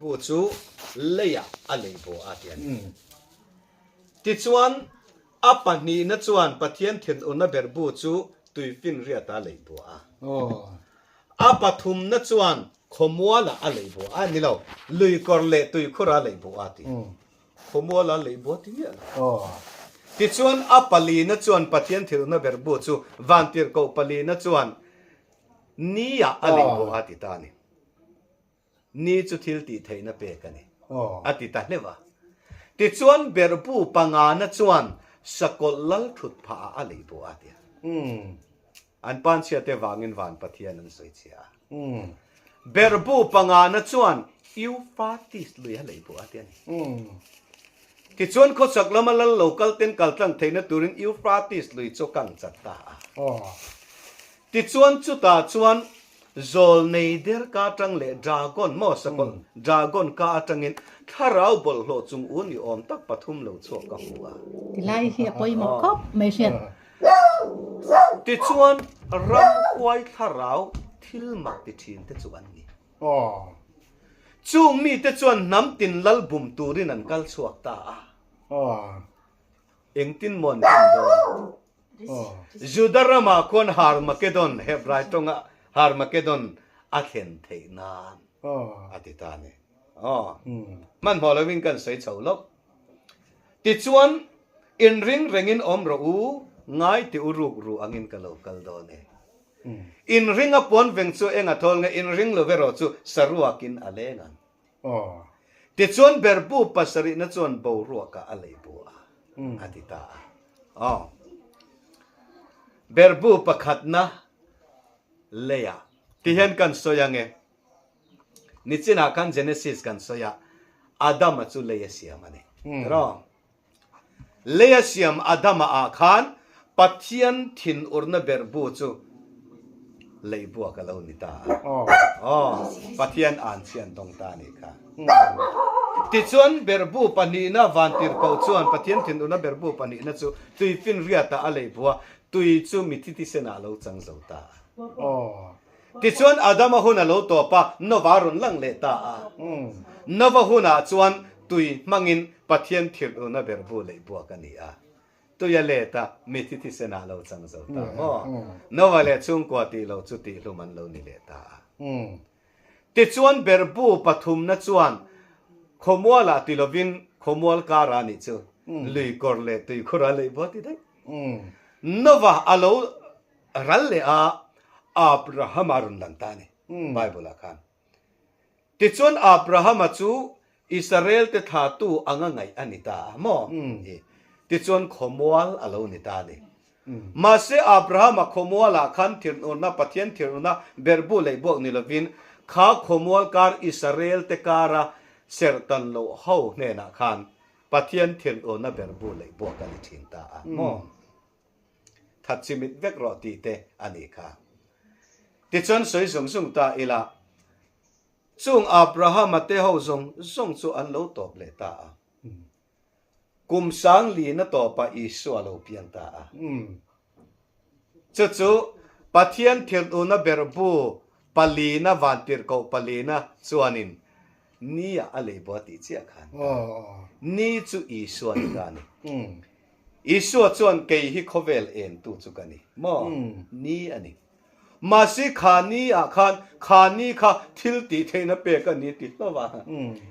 Bu chu leiah a lei bu a ti a ni. Tichuan, a pahnihna chuan Pathian thinurna ber bu chu tuifinriatah a lei bu a. A pathumna chuan khawmualah a lei bu a ni lo, luikawr leh tuikhurah a lei bu a ti. Khawmualah a lei bu a ti miah lo. Tichuan, a palina chuan Pathian thinurna ber bu chu vantirhkoh palina chuan niah a lei bu a ti ta a ni. Ni chu thil tih theihna pek a ni, a ti ta hleuh a. Tichuan berhbu pangana chuan sakawlh lal thut phah ah a lei bu a ti a. An panchhiate vangin van Pathian an sawi chhia a. Berhbu pangana chuan Euphrates lui a lei bu a ti a ni. Tichuan khawchhak lama lal lo kal ten kal tlang theihna turin Euphrates lui chu kang chat ta a. Tichuan chutah chuan Zawlnei der ka atang leh dragon maw sakawlh dragon ka atangin thlarau bawlhhlawh chung u ni awm tak pathum lo chhuak ka hmu a. Tilai hi a pawimawh khawp mai hriat. Tichuan ramhuai thlarau thil mak ti thin te chu an ni. Chung mite chuan hnam tin lal bum turin an kal chhuak ta a. Engtin maw an bum dawn? Juda ramah khuan Harmakedon, Hebrai tawnga Harmakedon, a thlen theih nan a ti ta a ni. Hmanhmawh lovin kan sawi chho lawk. Tichuan, inring rengin awm rawh u, ngai ti u ruk ru angin ka lo kal dawn e. Inring a puan veng chu eng a thawl nge, inring lo erawh chu saruakin a leng ang. Tichuan berbu pasarihna chuan boruakah a lei bu a, a ti ta a. Aw. Berbu pakhatna leiah ti hian kan sawi ang e. Nichinah khan Genesis kan sawi a, Adama chu lei a siam a ni. Tiraw? Leia siam Adama ah khan Pathian thinurna berhbu chu leihbuak a lo ni ta a. Aw, Pathian an chhian dawng ta a nih kha. Tichuan berhbu pahnihna vantirhkoh chuan Pathian thinurna berhbu pahnihna chu tuifinriatah a leihbu a, tui chu mithi thisenah a lo chang zo ta a. Tichuan Adama hun a lo tawp a, Nova a rawn lang leh ta a. Nova hunah chuan tui hmangin Pathian thirhna berhbu leih buak a ni a. Tui a let a, mithi thisen ah lo chang zo ta maw? Nova leh chhungkua tih loh chu tihhlum an lo ni leh ta a. Tichuan berhbu pathumna chuan khawmualah ti lovin khawmual karah nih chu luikawr leh tuikhur a leih buat ti daih. Nova a lo Ral leh a Abrahama rawn lang ta a ni, Bible ah khan. Tichuan Abrahama chu Israel te thlatu anga ngaih a ni ta a maw? Tichuan khawmual a lo ni ta a ni. Mahse Abrahama khawmual ah khan thirnurna, Pathian thirnurna berhbu leh buak ni lovin kha khawmual kar Israel te kara serhtan loh ho hnenah khan Pathian thirnurna berhbu leh buak a ni thin ta a maw? That chimit vek rawh tih te a nih kha. Tichuan sawi zung zung ta ila, chung Abrahama te ho zawng zawng chu an lo tawp leh ta a. Kum sang lina tawpah Isua lo piang ta a. Chu chu Pathian thilhuna berhbu palina vantirhkoh palina chuanin Ni-ah a lei bua tih chiah khan Ni chu Isua ni ta a ni. Isua chuan kei hi khawvel entu chu ka ni maw? Ni a ni. Mahse kha ni ah khan kha ni kha thil tih theihna pek a ni ti hlauh a.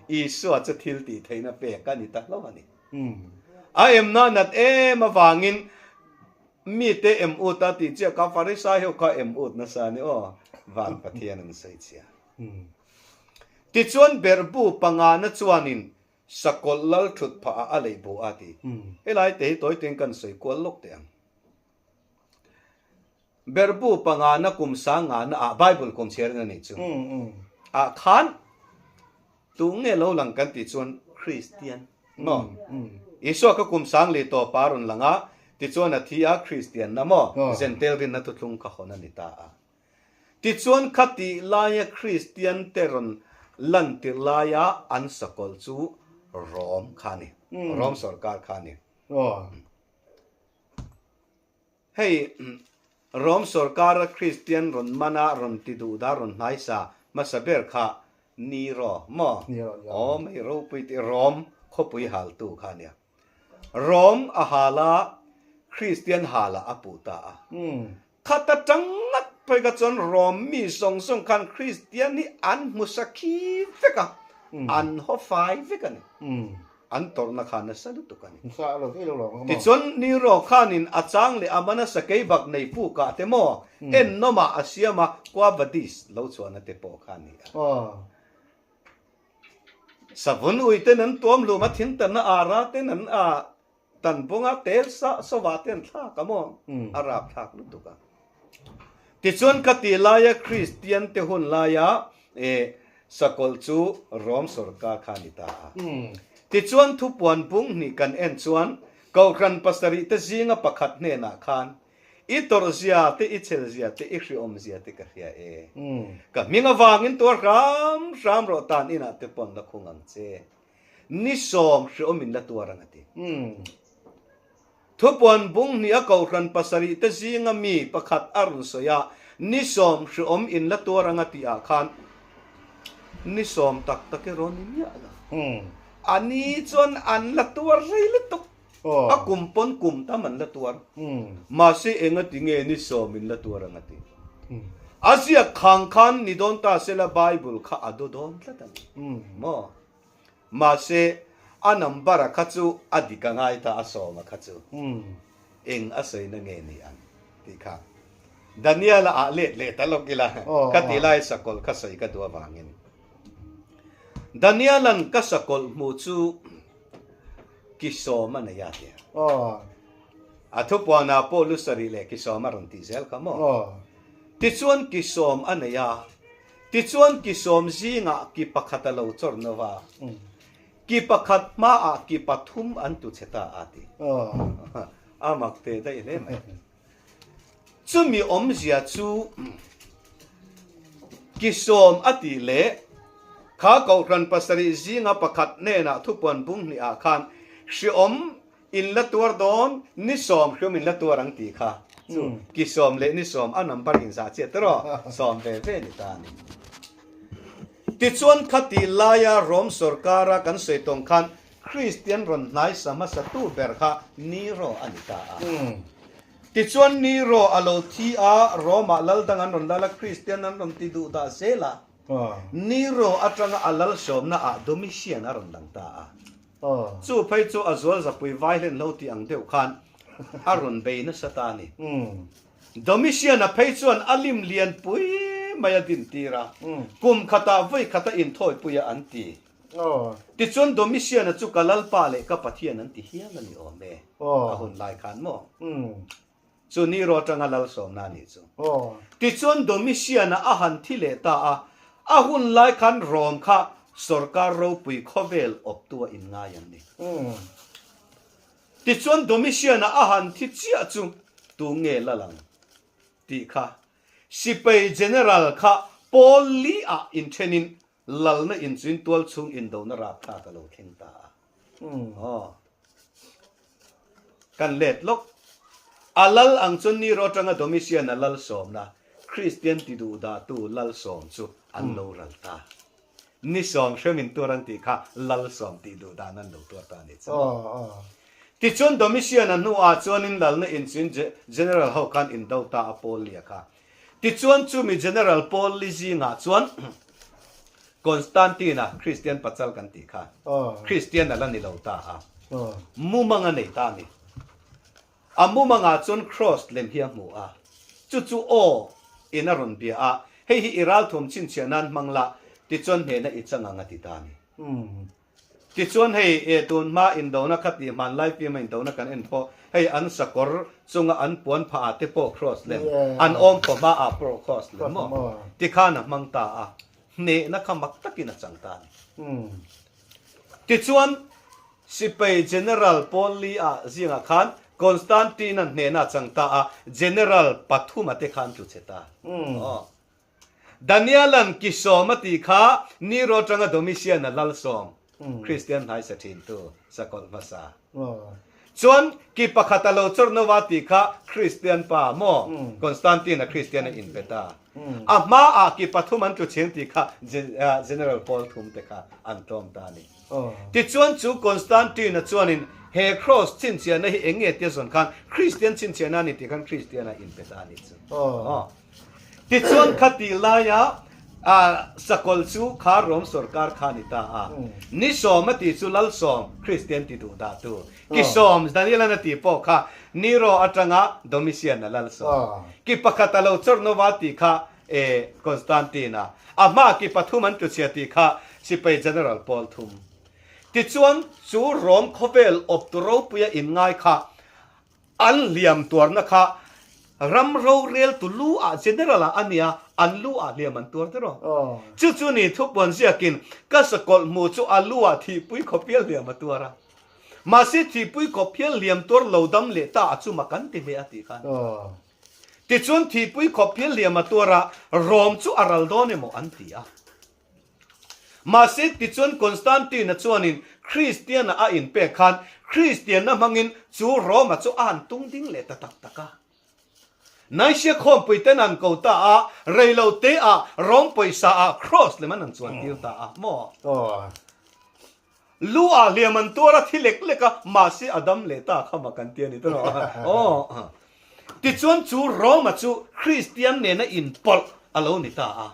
Isua chu thil tih theihna pek a ni ta hlauh a ni. A emna nat em avangin mite em ut a tih chiah kha Farisai ho kha em ut nasa a ni aw, van Pathian an sawi chhia. Tichuan berhbu pangana chuanin Sakawlh lal thut phah ah a lei bu a ti. Helai te hi tawi tein kan sawi kual lawk teh ang. Berhbu pangana kum sangana ah Bible kum chhiarin a nih chu. Ah khan tu nge lo lang kan tih chuan Kristian maw? Isua kha kum sang li tawp a rawn lang a, tichuan a thi a Kristian na maw? Zentel rinna thuthlung kha hawn a ni ta a. Tichuan khatih laia Kristian te rawn lantir laia an sakawlh chu Rom kha a ni, Rom sorkar kha a ni. Hei Rom sorkara Kristian rawn mana rawn ti duhdah rawn hnaisa hmasa ber kha. Nero maw? Aw mei ropui tih Rom khawpui haltu kha a nia. Rom a hal a, Kristian halah a puh ta a. Khat atang ngat phei kha chuan Rom mi zawng zawng khan Kristian hi an hmu sakhi vek a, an haw fai vek a ni. An tawrhna kha nasa lutuk a ni. Tichuan Nero khanin a chang leh a mana sakei bak nei pukah te maw ennawmah a siam a, Qua Vadis lo chhuahna te pawh kha a ni a. Savun ui ten an tuam hlum a, thingtanna ara ten an a Tan bunga tel sa sova te an thlak a maw? A rap thlak lutuk a. Tichuan ka ti laia Kristian te hun laia e sakawlh chu Rom sorkar kha a ni ta a. Tichuan thupuan bung hnih kan en chuan Kohhran pasarih te zinga pakhat hnenah khan I tawrhzia te, i chelzia te, i hriawmzia te ka hria e. Ka hming avangin tuar hram hram rawh tan inah te pawn la khung ang che. Ni sawm hreawm in la tuar ang a ti. Thupuan bung hnih a kohhran pasarih te zinga mi pakhat a rawn sawi a, ni sawm hreawm in la tuar ang a tih ah khan ni sawm tak tak erawh ni miah lo. A ni chuan an la tuar rei lutuk. A kum pawn kum tam an la tuar. Mahse enga ti nge ni sawm in la tuar ang a ti. A ziak khang khan ni dawn ta sela Bible kha a do dawn tlat a ni. Maw? Mahse, a number a kha chu a dik a ngai ta, a sawm a kha chu. Eng a sawina nge ni ang tih kha Daniel-a ah let leh ta lawk ila, ka ti lai sakawlh kha sawi ka duh avangin. Daniel-a'n ka sakawlh hmuh chu ki sawm a nei a tia. A thupuanah pawh lu sarih leh ki sawm a rawn tih zel kha maw? Tichuan ki sawm a nei a, Tichuan ki sawm zingah ki pakhat a lo chawr no va, ki pakhat hmaah ki pathum an tu che ta a ti. A mak teh daih hle mai. Chumi awmzia chu ki sawm a tih leh kha Kohhran pasarih zinga pakhat hnenah thupuan bung hnihah khan hriawm In la tuar dawn, ni sawm hriam in la tuar ang tih kha chu ki sawm leh ni sawm a number in zah chiah tawh sawm ve ve ni ta a ni. Tichuan khati laia Rom sorkara kan sawi tawng khan Kristian rawn hnai sa hmasa tu ber kha Nero a ni ta a. Tichuan Nero a lo thi a, Rome-ah lal dang an rawn lal a, Kristian an rawn ti duh dah zel a. Nero atanga a lal sawmna ah Domitian a rawn lang ta a. Chu phei chu a zual zapui vai hlen lo tih ang deuh khan a rawn bei nasa ta a ni. Domitian-a phei chuan a lim lian pui mai a din tir a, kum khatah vawi khat a inthawipui a an ti. Tichuan Domitian-a chu ka Lalpa leh ka Pathian an ti hial a ni awm e, a hun lai khan maw? Chu Nero atanga lal sawmna a nih chu. Tichuan Domitian-a a han thi leh ta a, a hun lai khan Rome kha sorkar ropui khawvel awptu a inngai an ni. Tichuan Domitian-a a han thi chiah chu tu nge lal ang tih kha Sipai General kha pawl li ah inthenin lalna inchuin tual chhung indona rapthlak a lo thleng ta a. Aw. Kan let lawk. A lal ang chuan Nero atanga Domitian a lal sawmna, Kristian ti duh dahtu lal sawm chu an lo ral ta. Ni sawm hrem in tuar an tih kha lal sawm tih duh dan an lo tuar ta a nih chu. Tichuan Domitian a hnuah chuanin lalna inchuin General ho khan indo ta a pawl lia kha. Tichuan chumi General Paul Li zingah chuan Constantine-a Kristian pachal kan tih kha Kristian a la ni lo ta a, mumang a nei ta a ni. A mumangah chuan Cross lem hi a hmu a, chu chu aw in a rawn bia a, hei hi i ralthuam chhinchhiah nan hmang la, tichuan hnehna i chang ang a ti ta a ni. Tichuan hei e tun hma indona kha tih hmanlai film a indona kan en pawh hei an sakawr chunga an puan phah ah te pawh cross lem an awm phaw hma ah pawh cross lem maw tikhan a hmang ta a hnehna kha mak takin a chang ta a ni. Tichuan Sipai General Paul Lee ah zingah khan Constantine-a hnehna a chang ta a General pathuma te khan tlu chhe ta. Aw. Daniel-a'n ki sawm a tih kha Nero atanga Domitian-a lal sawm, Kristian hnaisa thintu, sakawlh hmasa. Chuan ki pakhat a lo chawr nova tih kha Kristian pa maw Constantine a Kristian a inpe ta. A hma ah ki pathum an tlu chhing tih kha General Paul thum te kha an tlawm ta a ni. Tichuan chu Constantine a chuanin he Cross chhinchhiahna hi eng nge tia zawn khan Kristian chhinchhiahna a ni tih khan Kristian a inpe ta a nih chu. Tichuan khatih laia sakawlh chu kha Rom sorkar kha a ni ta a. Ni sawm a tih chu Lalsawm, Kristian ti duh dah tu. Ki sawm, Daniel-an a tih pawh kha Nero atanga Domitian-a Lalsawm. Ki pakhat a lo chawrh nova tih kha Constantine-a. A hmaa ki pathum an tluchhia tih kha sipai general pawl thum. Tichuan chu Rom khawvel awptu ropuia inngai kha An hliam tuarna kha ram roreltu lu ah general ah a nia, an lu ah hliam an tuar der aw. Chu chu ni thupuan ziakin ka sakawlh hmu chu a lu ah thihpui khawp hial hliam a tuar a. Mahse thihpui khawp hial hliam tuar lo dam leh ta a chuma kan ti hle a tih khan. Tichuan thihpui khawp hial hliam a tuar a, Rom chu a ral dawn emaw an ti a. Mahse, tichuan Constantine-a chuanin Kristiana a inpek khan Kristianna hmangin chu Roma chu a han tung ding leh ta tak tak a. Nicaea khawmpuiten an ko ta a, reilo teah Rome pawisa ah cross lem an han chuan tir ta a maw? Lu ah hliam an tuar a, thi lek lek a, mahse a dam leh ta kha mak an ti a ni tawh aw. Tichuan chu Roma chu Kristian nena inpawlh a lo ni ta a.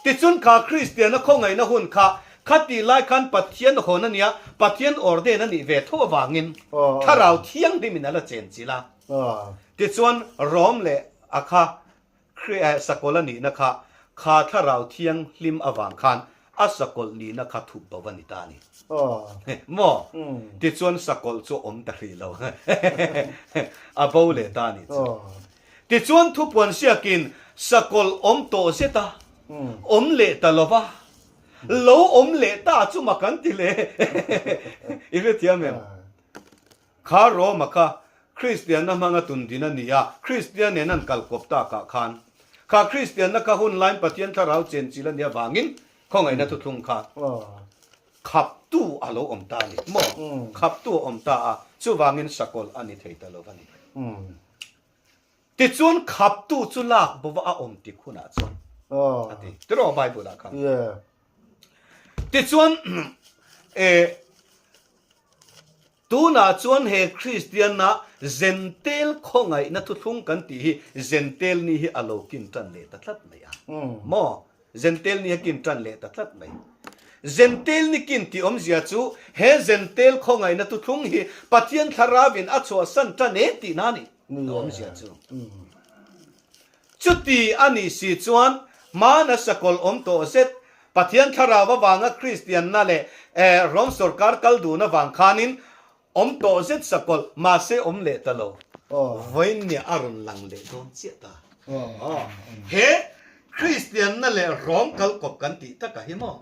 Tichuan kha Kristiana khawngaihna hun kha khatih lai khan Pathian hawn a nia, Pathian ordain a nih ve tho avangin Thlarau Thianghlimin a la chen chilh a. Tichuan Rom leh a kha Sakawlh a nihna kha kha Thlarau Thianghlim avang khan a sakawlh nihna kha thup bo a ni ta a ni. Maw? Tichuan sakawlh chu a awm ta hrih lo. A bo leh ta a nih chu. Tichuan thupuan siakin sakawlh awm tawh zet a, awm leh ta lo va, lo awm leh ta chu mak an ti le. I hrethiam em? Kha Roma kha Kristianna hmanga tundin a ni a, Kristian nen an kal kawp takah khan kha Kristianna kha hun laiin Pathian thlarau chenchilh a nih avangin khawngaihna thuthlung kha khaptu a lo awm ta a ni maw? Khaptu a awm ta a, chuvangin sakawlh a ni thei ta lo va ni. Tichuan khaptu chu lak bova a awm tik hunah chuan a ti. Tiraw Bible ah khan. Tichuan tunah chuan he Kristianna Zentel khawngaihna thuthlung kan tih hi Zentel ni hi a lo kin tan leh ta tlat mai a. Maw? Zentel ni a kin tan leh ta tlat mai. Zentel ni kin tih awmzia chu he Zentel khawngaihna thuthlung hi Pathian Thlarauin a chhuahsan tan e tihna a ni a awmzia chu. Chuti a nih si chuan hmana sakawlh awm tawh zet Pathian Thlarau avanga Kristianna leh Rom sawrkar kal dun avang khanin Awm tawh zet sakawlh, mahse awm leh ta lo. Vawiinnia a rawn lang leh dawn chiah ta. He Kristianna leh rawng kal kawp kan tih takah hi maw?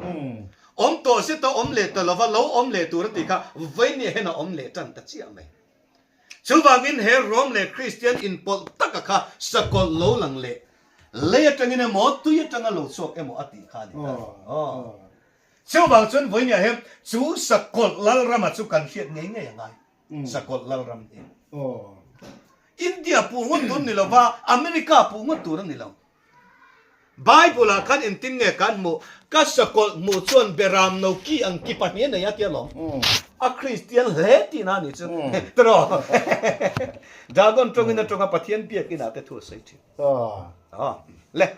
Awm tawh zet a awm leh ta lova, lo awm leh tur a tih kha vawiinnia hian a awm leh tan ta chiah mai. Chuvangin he rawng leh Kristian inpawlh taka kha sakawlh lo lang leh lei atangin emaw tui atanga lo chhuak emaw a tih kha a ni ta. Chuvang chuan vawinia hian chu Sakawlh Lalrama chu kan hriat ngei ngei a ngai. Sakawlh Lalram hi. India puh ngawt tur ni lova, America puh ngawt tur a ni lo. Bible ah khan engtin nge kan hmuh? Ka sakawlh hmuh chuan beram no ki ang ki pahnih a nei a tia lawm. A Kristian hle tihna a nih chu. Tiraw? Dragon tawngin a tawnga Pathian biakinah te thu a sawi thin. Le.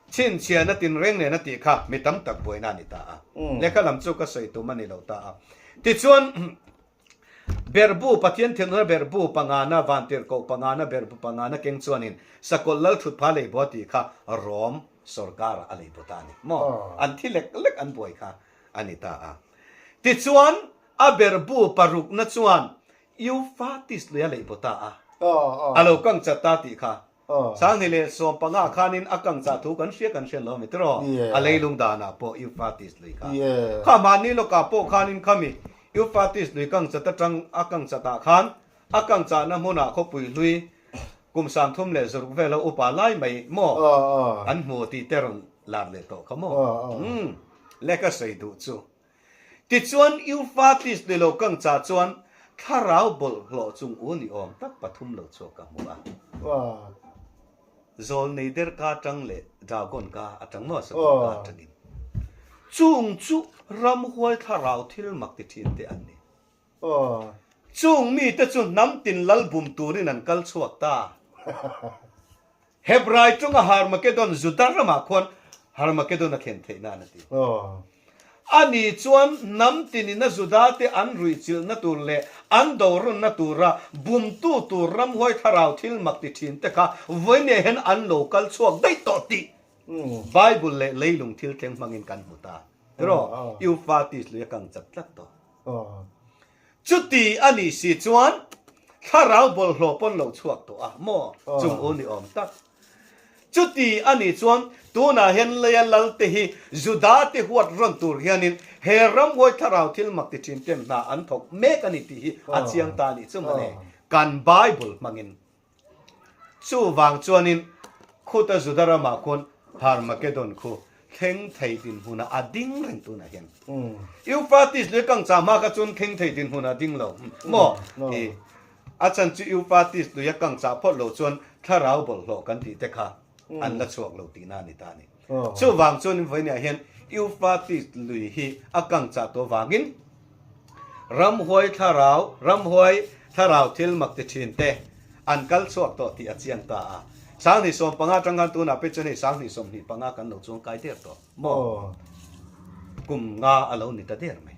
Chhinchhiahna tinreng nen a tih kha mi tam tak buaina a ni ta a. Lehkha lam chu ka sawi tum a ni lo ta a. Tichuan, Berhbu, Pathian thinhuna berhbu pangana, vantirhkoh pangana, berhbu pangana keng chuanin Sakawlh lal thutpha lei bua tih kha Rom sorkarah a lei bu ta a ni maw? An thi lek lek an buai kha a ni ta a. Tichuan, a berhbu parukna chuan Euphrates lui a lei bu ta a. A lo kang chat ta tih kha 2015 khanin a kang chah thu kan hria kan hriat lo a mi tiraw? A leilung danah pawh Euphrates lui kha. Kha mahni lawkah pawh khanin khami Euphrates lui kang chat atang a kang chatah khan a kang chahna hmunah khawpui hlui kum 36 vela upa lai mai maw an hmu tih te rawn lar leh tawh kha maw? Umm leka sawi duh chu. Tichuan Euphrates lui lo kang chah chuan. Thlarau bawlhhlawh chung u ni awm tak pathum lo chhuak ka hmu a. Zawlnei der ka atang leh Dragon ka atang maw Sakawr ka atangin. Chung chu ramhuai thlarau thil mak ti thin te an ni. Chung mite chu hnam tin lal bum turin an kal chhuak ta. Hebrai chunga Harmakedon Juda ramah khuan Harmakedon a thlen theih nan a ti. Ani chuan hnam tinina Judate an ruihchilhna tur leh an dorawnna tura bumtu tur ramhuai thlarau thil mak ti thin te kha vawinia hian an lo kal chhuak daih tawh tih Bible leh leilung thil thleng hmangin kan hmu ta. Tiraw? Euphrates lui a kang chat tlat tawh. Chuti a nih si chuan thlarau bawlhhlawh pawn lo chhuak tawh a maw? Chung u ni awm tak. Chuti a nih chuan tunah hian leia lal te hi Juda te huat rawn tur hianin he ramhuai thlarau thil mak ti thin ten hna an thawk mek a ni tih hi a chiang ta a nih chu mawle. Kan Bible hmangin. Chuvang chuanin khuta Juda ramah khuan Harmageddon khu thleng thei dinhmunah a ding reng tunah hian. Euphrates lui kang chah hma kha chuan thleng thei dinhmunah a ding lo maw? I a chan chu Euphrates lui a kang chah phawt lo chuan thlarau bawlhhlawh kan tih te kha an la chhuak lo tihna a ni ta a ni. Chuvang chuanin vawiinah hian Euphrates lui hi a kang chah tawh vangin Ramhuai thlarau, ramhuai thlarau thil mak ti thin te an kal chhuak tawh tih a chiang ta a. Sanghnih 15 atang khan tunah pawh chuan hei sanghnih 25 kan lo chuang kai der tawh maw? Kum nga a lo ni ta der mai.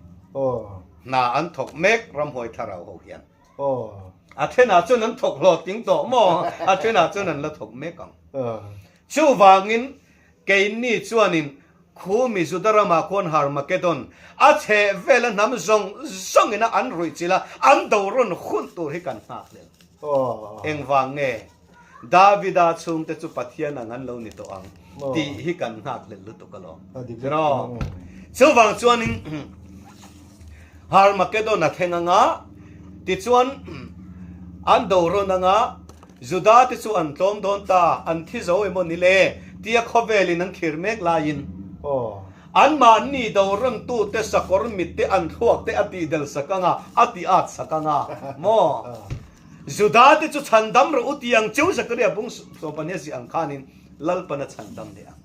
Hna an thawk mek ramhuai thlarau ho hian. A thenah chuan an thawk hlawhtling tawh maw? A thenah chuan an la thawk mek ang. Chuvangin Keini chuanin khu mi Juda ramah khuan Harmakedon a chheh vela hnam zawng zawngin a an ruih chilh a, an do rawn hun tur hi kan nghak hlel. Engvang nge Davida chhungte chu Pathian ang an lo ni tawh ang tih hi kan nghak hlel lutuk alawm. Tiraw? Chuvang chuanin Harmakedon a thleng anga, tichuan an do rawn anga, Juda te chu an tlawm dawn ta, an thi zo emaw ni le? tia khawvelin an thlir mek laiin anmahni do rawntute sakawr mit te an thluak te a tihdel sak anga, a ti at sak anga maw? Juda te chu chhandam rawh u ti ang cheu Zakaria bung 12 ziah ang khanin Lalpan a chhandam leh ang.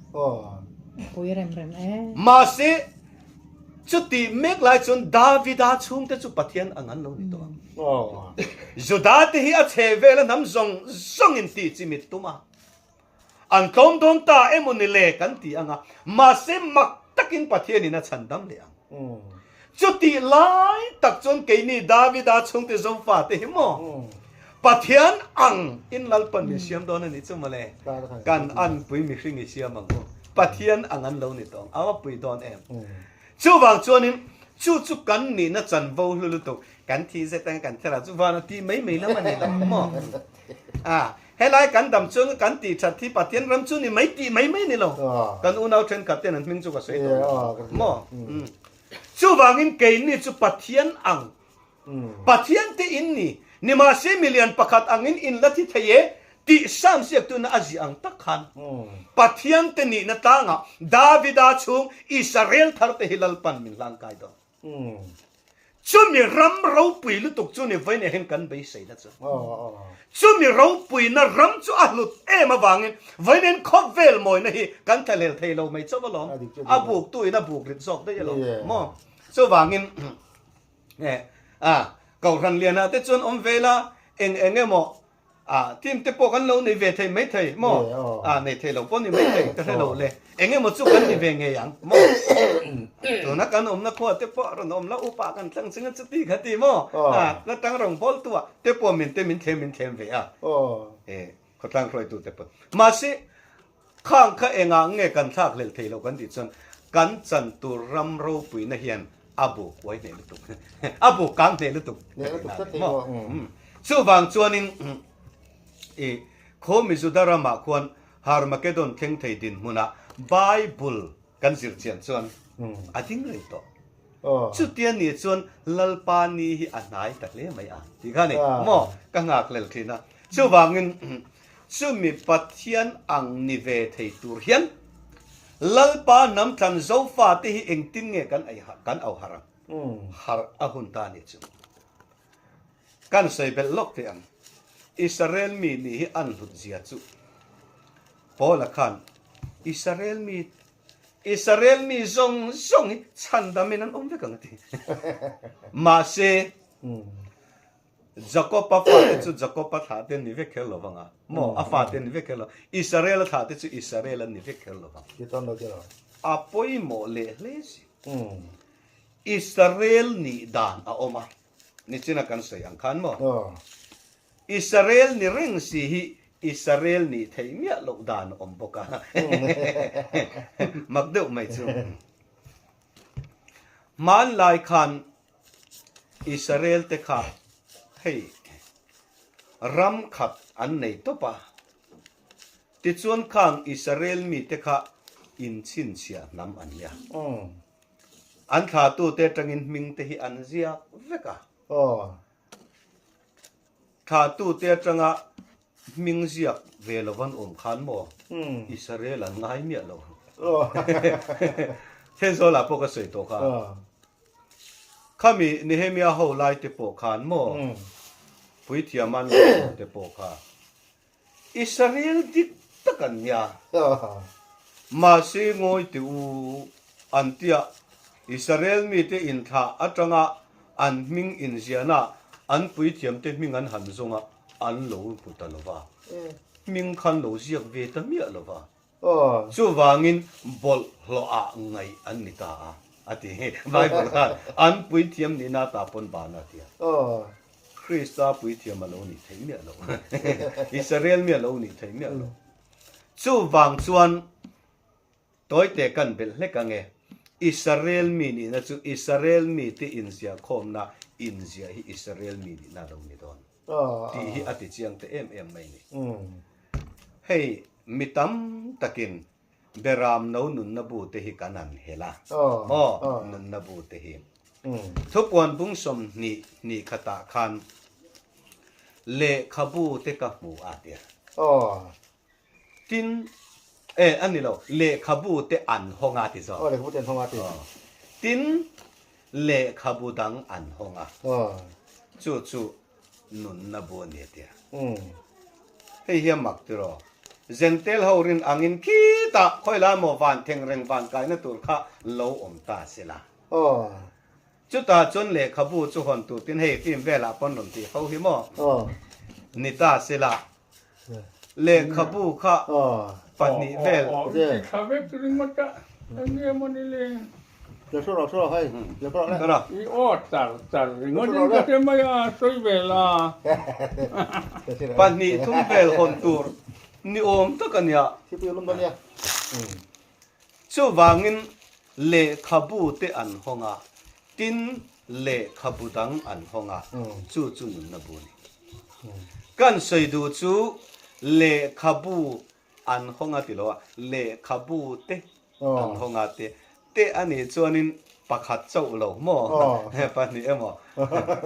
Pui rem rem e. Mahse, Chutih mek lai chuan Davida chhungte chu Pathian ang an lo ni tawh ang. Juda te hi a chhe vel a hnam zawng zawngin tih chi mit tum a, an tlawm dawn ta emaw ni le kan ti ang a, mahse mak takin Pathianin a chhandam leh ang. Chutih lai tak chuan keini Davida chhungte Zofa te hi maw Pathian ang in Lalpan min siam dawn a nih chu mawle, kan anpui mihring i siam ang u, Pathian ang an lo ni tawh ang, a va pui dawn em. Chuvang chuanin chu chu kan nihna chanvo hlu lutuk, kan thi zet anga kan thlarau chu van a ti mai mai lam a ni lo maw? A, helai kan dam chuan kan tih that hi Pathian ram chu ni mai tih mai mai a ni lo, kan unau thenkhat ten an hming chu ka sawi tawh lo maw? Chuvangin keini chu Pathian ang Pathian te in ni, nimahse milian pakhat angin in la thi thei e tih Psalm ziaktuna a ziah ang tak khan Pathian te nihna tlangah Davida chhung Israel thar te hi Lalpan min hlangkai dawn. Chumi ram ropui lutuk chu ni vawiin hian kan beiseina chu. Chumi ropuina ram chu a hlut em avangin vawiin hian khawvel mawina hi kan thlahlel thei lo mai chauh alawm. A buktu in a buk rit zawk daih alawm maw? Chuvangin Eh, a, Kohhran lianah te chuan awm ve la, eng eng emaw, a, team te pawh kan lo nei ve thei mai thei maw? A, nei thei lo pawh ni mai thei, ka hre lo le. Eng emaw chu kan ni ve ngei ang maw? Tuna kan awmna khua te pawh rawn awm la, upa kan tlang ching a chuti kha ti maw? A, la tang rawng bawl tu ah te pawh min te min thlem min thlem ve a. Eh, khawtlang hruaitu te pawh. Mahse, Khang kha engah nge kan thlak hlel thei lo kan tih chuan kan chan tur ram ropuina hian a bu kuai hneh lutuk, a bu kang hneh lutuk ka tih na a ni maw? Chuvang chuanin i khaw Mizuda ramah khuan Harmakedon thleng thei dinhmunah Bible kan zir chian chuan a ding reng tawh. Chutia ni chuan Lalpa ni hi a hnai ta hle mai a tih kha a ni maw? Ka nghak hlel thin a. Chuvangin Chumi Pathian ang ni ve thei tur hian Lalpa hnam thlan Zofate hi engtin nge kan ei kan au harh ang? Harh a hun ta a nih chu. Kan sawi belh lawk teh ang. Israel mi nih hi an hlut zia chu Paula khan Israel mi Israel mi zawng zawng hi chhandamin an awm vek ang a ti. Mahse Jakob-a fate chu Jakob-a thlah te an ni vek kher lo vang a, maw? A fate an ni vek kher lo. Israel-a thlah te chu Israel an ni vek kher lo vang. A pawimawh leh hle si. Israel nih dan a awm a, nichina kan sawi ang khan maw? Israel ni reng si hi Israel nih theih miah loh dan a awm bawk a, mak deuh mai chu. Hmanlai khan Israel te kha hei ram khat an nei tawp a, tichuan khang Israel mite kha inchhinchhiah hnam an nia. An thlatute atangin hming te hi an ziak vek a. Thlatute atanga hming ziak ve lo an awm khan maw Israel an ngai miah lo. Thenzawl ah pawh ka sawi tawh kha. Khami Nehemia ho lai te pawh khan maw Puithiam an lo te pawh kha Israel dik tak an nia. Mahse ngawi teh u, an tia Israel mite inthlah atanga an hming inziahna an puithiamte hming an han zawng a, an lo hmu ta lo va. Hming khan lo ziak ve ta miah lo va. Chuvangin bawlhhlawhah ngaih an ni ta a, a ti. Bible khan an puithiam nihna ta pawn bana a ti a. Krista puithiam a lo nih theih miah lo. Israel mi a lo nih theih miah lo. Chuvang chuan tawite kan belh hlek ange. Israel mi nihna chu Israel mite inziahkhawmna inziah hi Israel mi nihna a lo ni dawn. Tih hi a ti chiang ta em em mai ni. Hei mi tam takin Beram no nunna bu te hi kan han hel a, maw nunna bu te hi. Thupuan bung 20 hnih khatah khan lehkhabu te ka hmu a tia. Tin, e a ni lo, lehkhabu te an hawng a ti zawk. Lehkhabu te an hawng a ti. Tin, lehkhabu dang an hawng a. Chu chu nunna bu a ni a tia. Hei hi a mak tiraw? Zentel ho rin angin khitah khawi lai maw van theng reng van kaina tur kha lo awm ta se la. Chutah chuan lehkhabu chu hawn tur tin hei film velah pawn rawn tih ho hi maw ni ta se la. Lehkhabu kha pahnih vel. Thla vek ringawt a, eng nge maw ni le? I aw char char ringawt in ka hre mai a, sawi ve la. Pahnih thum vel hawn tur ni awm tak a nia. Chuvangin lehkhabu te an hawng a, tin lehkhabu dang an hawng a, chu chu nunna bu a ni. Kan sawi duh chu lehkhabu an hawng a ti lo a, lehkhabu te an hawng a te te a nih chuanin pakhat chauh lo maw pahnih emaw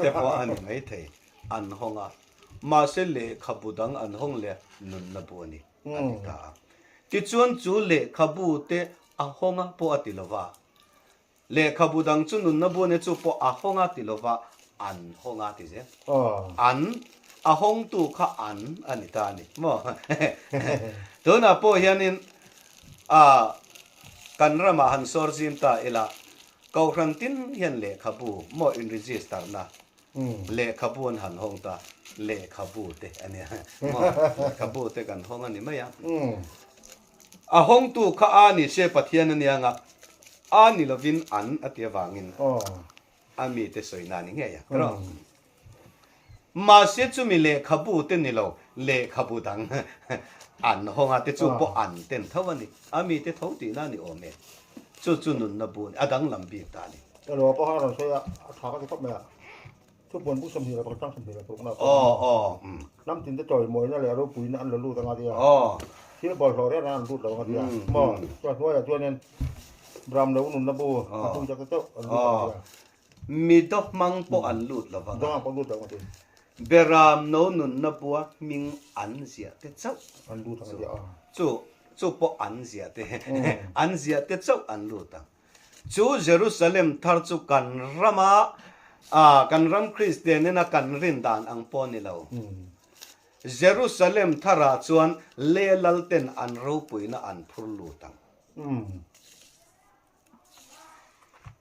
te pawh a ni maithei an hawng a, mahse lehkhabu dang an hawng leh nunna bu a ni a ti ta a. Tichuan chu lehkhabu te a hawng a pawh a ti lo va, Lehkhabu dang chu nunna bu ania chu pawh a hawng a ti lova an hawng a ti zel. An, a hawngtu kha an a ni ta a ni maw? Tunah pawh hianin a kan ramah han sawr zim ta ila Kohhran tin hian lehkhabu maw in register na lehkhabu an han hawng ta lehkhabu te a nia maw? Lehkhabu te kan hawng a ni mai a. A hawngtu kha a ni se Pathian a nia nga, a ni lovin an a ti avangin a mite sawina a ni ngei a, tiraw? Mahse chumi lehkhabu te ni lo, lehkhabu dang an hawng a te chu pawh an ten tho a ni, a mite tho tihna a ni awm e. Chu chu nunna bu a ni, a danglam bik ta a ni. Elo pawh a rawn sawi a, a tha ka ti khawp mai a. Thupuan bu 26 chang 26 na pawh hnam tin te chawimawina leh ropuina an la lut anga tia thil bawlhhlawh reng reng an lut lo anga tia maw chuan hnuaiah chuanin Bram lo nunna bu a tung chak te chauh an lut anga tia Mi do hmang pawh an lut lo vang a. Do hmang pawh an lut lo anga tia. Beram no nunna bua hming an ziah te chauh an lut anga tia. Chu chu pawh an ziah te an ziah te chauh an lut ang. Chu Jerusalem thar chu kan rama. Ah, kan ram Kristian ina kan rin dan ang pawh ni lo. Jerusalem tharah chuan le lalten an ropuina an phur lut ang.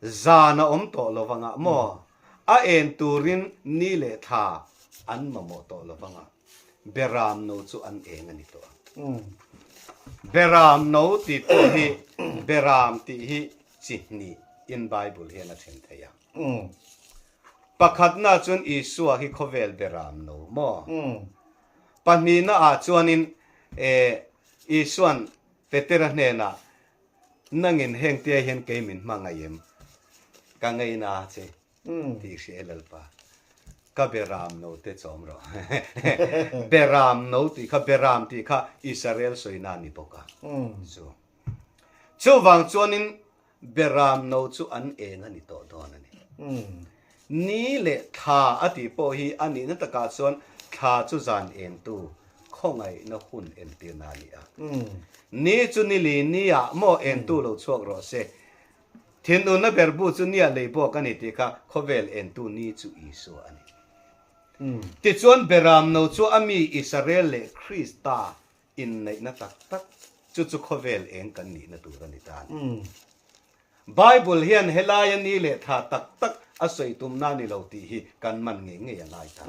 Zan a awm tawh lo vangah maw? A en turin ni leh thla an mamawh tawh lo vangah Beram no chu an eng a ni tawh ang. Beram no tih pawh hi Beram tih hi chi hnih in Bible hian a then thei a. Pakhatna chuan Isua hi khawvel Beram no maw? Pahnihna ah chuanin Isuan Petera hnenah Nangin heng tia hian kei min hma ngaih em? Ka ngaina che tih hria e Lalpa. Ka beram no te chawm rawh. Beram no tih kha beram tih kha Israel sawina a ni bawk a. Chu. Chuvang chuanin beram no chu an eng a ni tawh dawn a ni. Ni leh thla a tih pawh hi a nihna takah chuan thla chu zan entu khawngaihna hun entirna a ni a. Ni chu ni li niah maw entu lo chhuak rawh se. Thinurna ber bu chu nia lei bawk a ni tih kha khawvel entu ni chu Isua a ni. Tichuan Beramno chu a mi Israel leh Krista inneihna tak tak chu chu khawvel eng kan nihna tur a ni ta a ni. Bible hian helaia ni leh tha tak tak a sawi tumna ni lo tih hi kan man ngei ngei a ngai ta.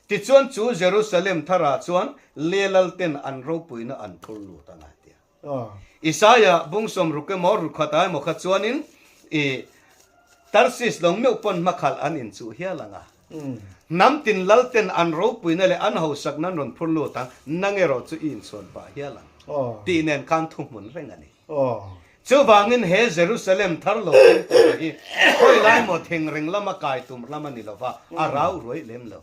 Tichuan chu Jerusalem tharah chuan Lelalten an ropuina an phur lut a ngai tia. Isaia bung sawm ruk emaw rukhat ah emaw kha chuanin i Tarsis lawng meuh pawn hmakhalh an inchuh hial ang a. Hnam tin lalten an ropuina leh an hausakna an rawn phur lut ang, nang erawh chu i inchhuan pah hial ang tih nen khan thuhmun reng a ni. Chuvangin he Jerusalem thar lo thleng tur hi khawi lai maw thengreng lama kai tum lam a ni lo va, a rau ruai lem lo.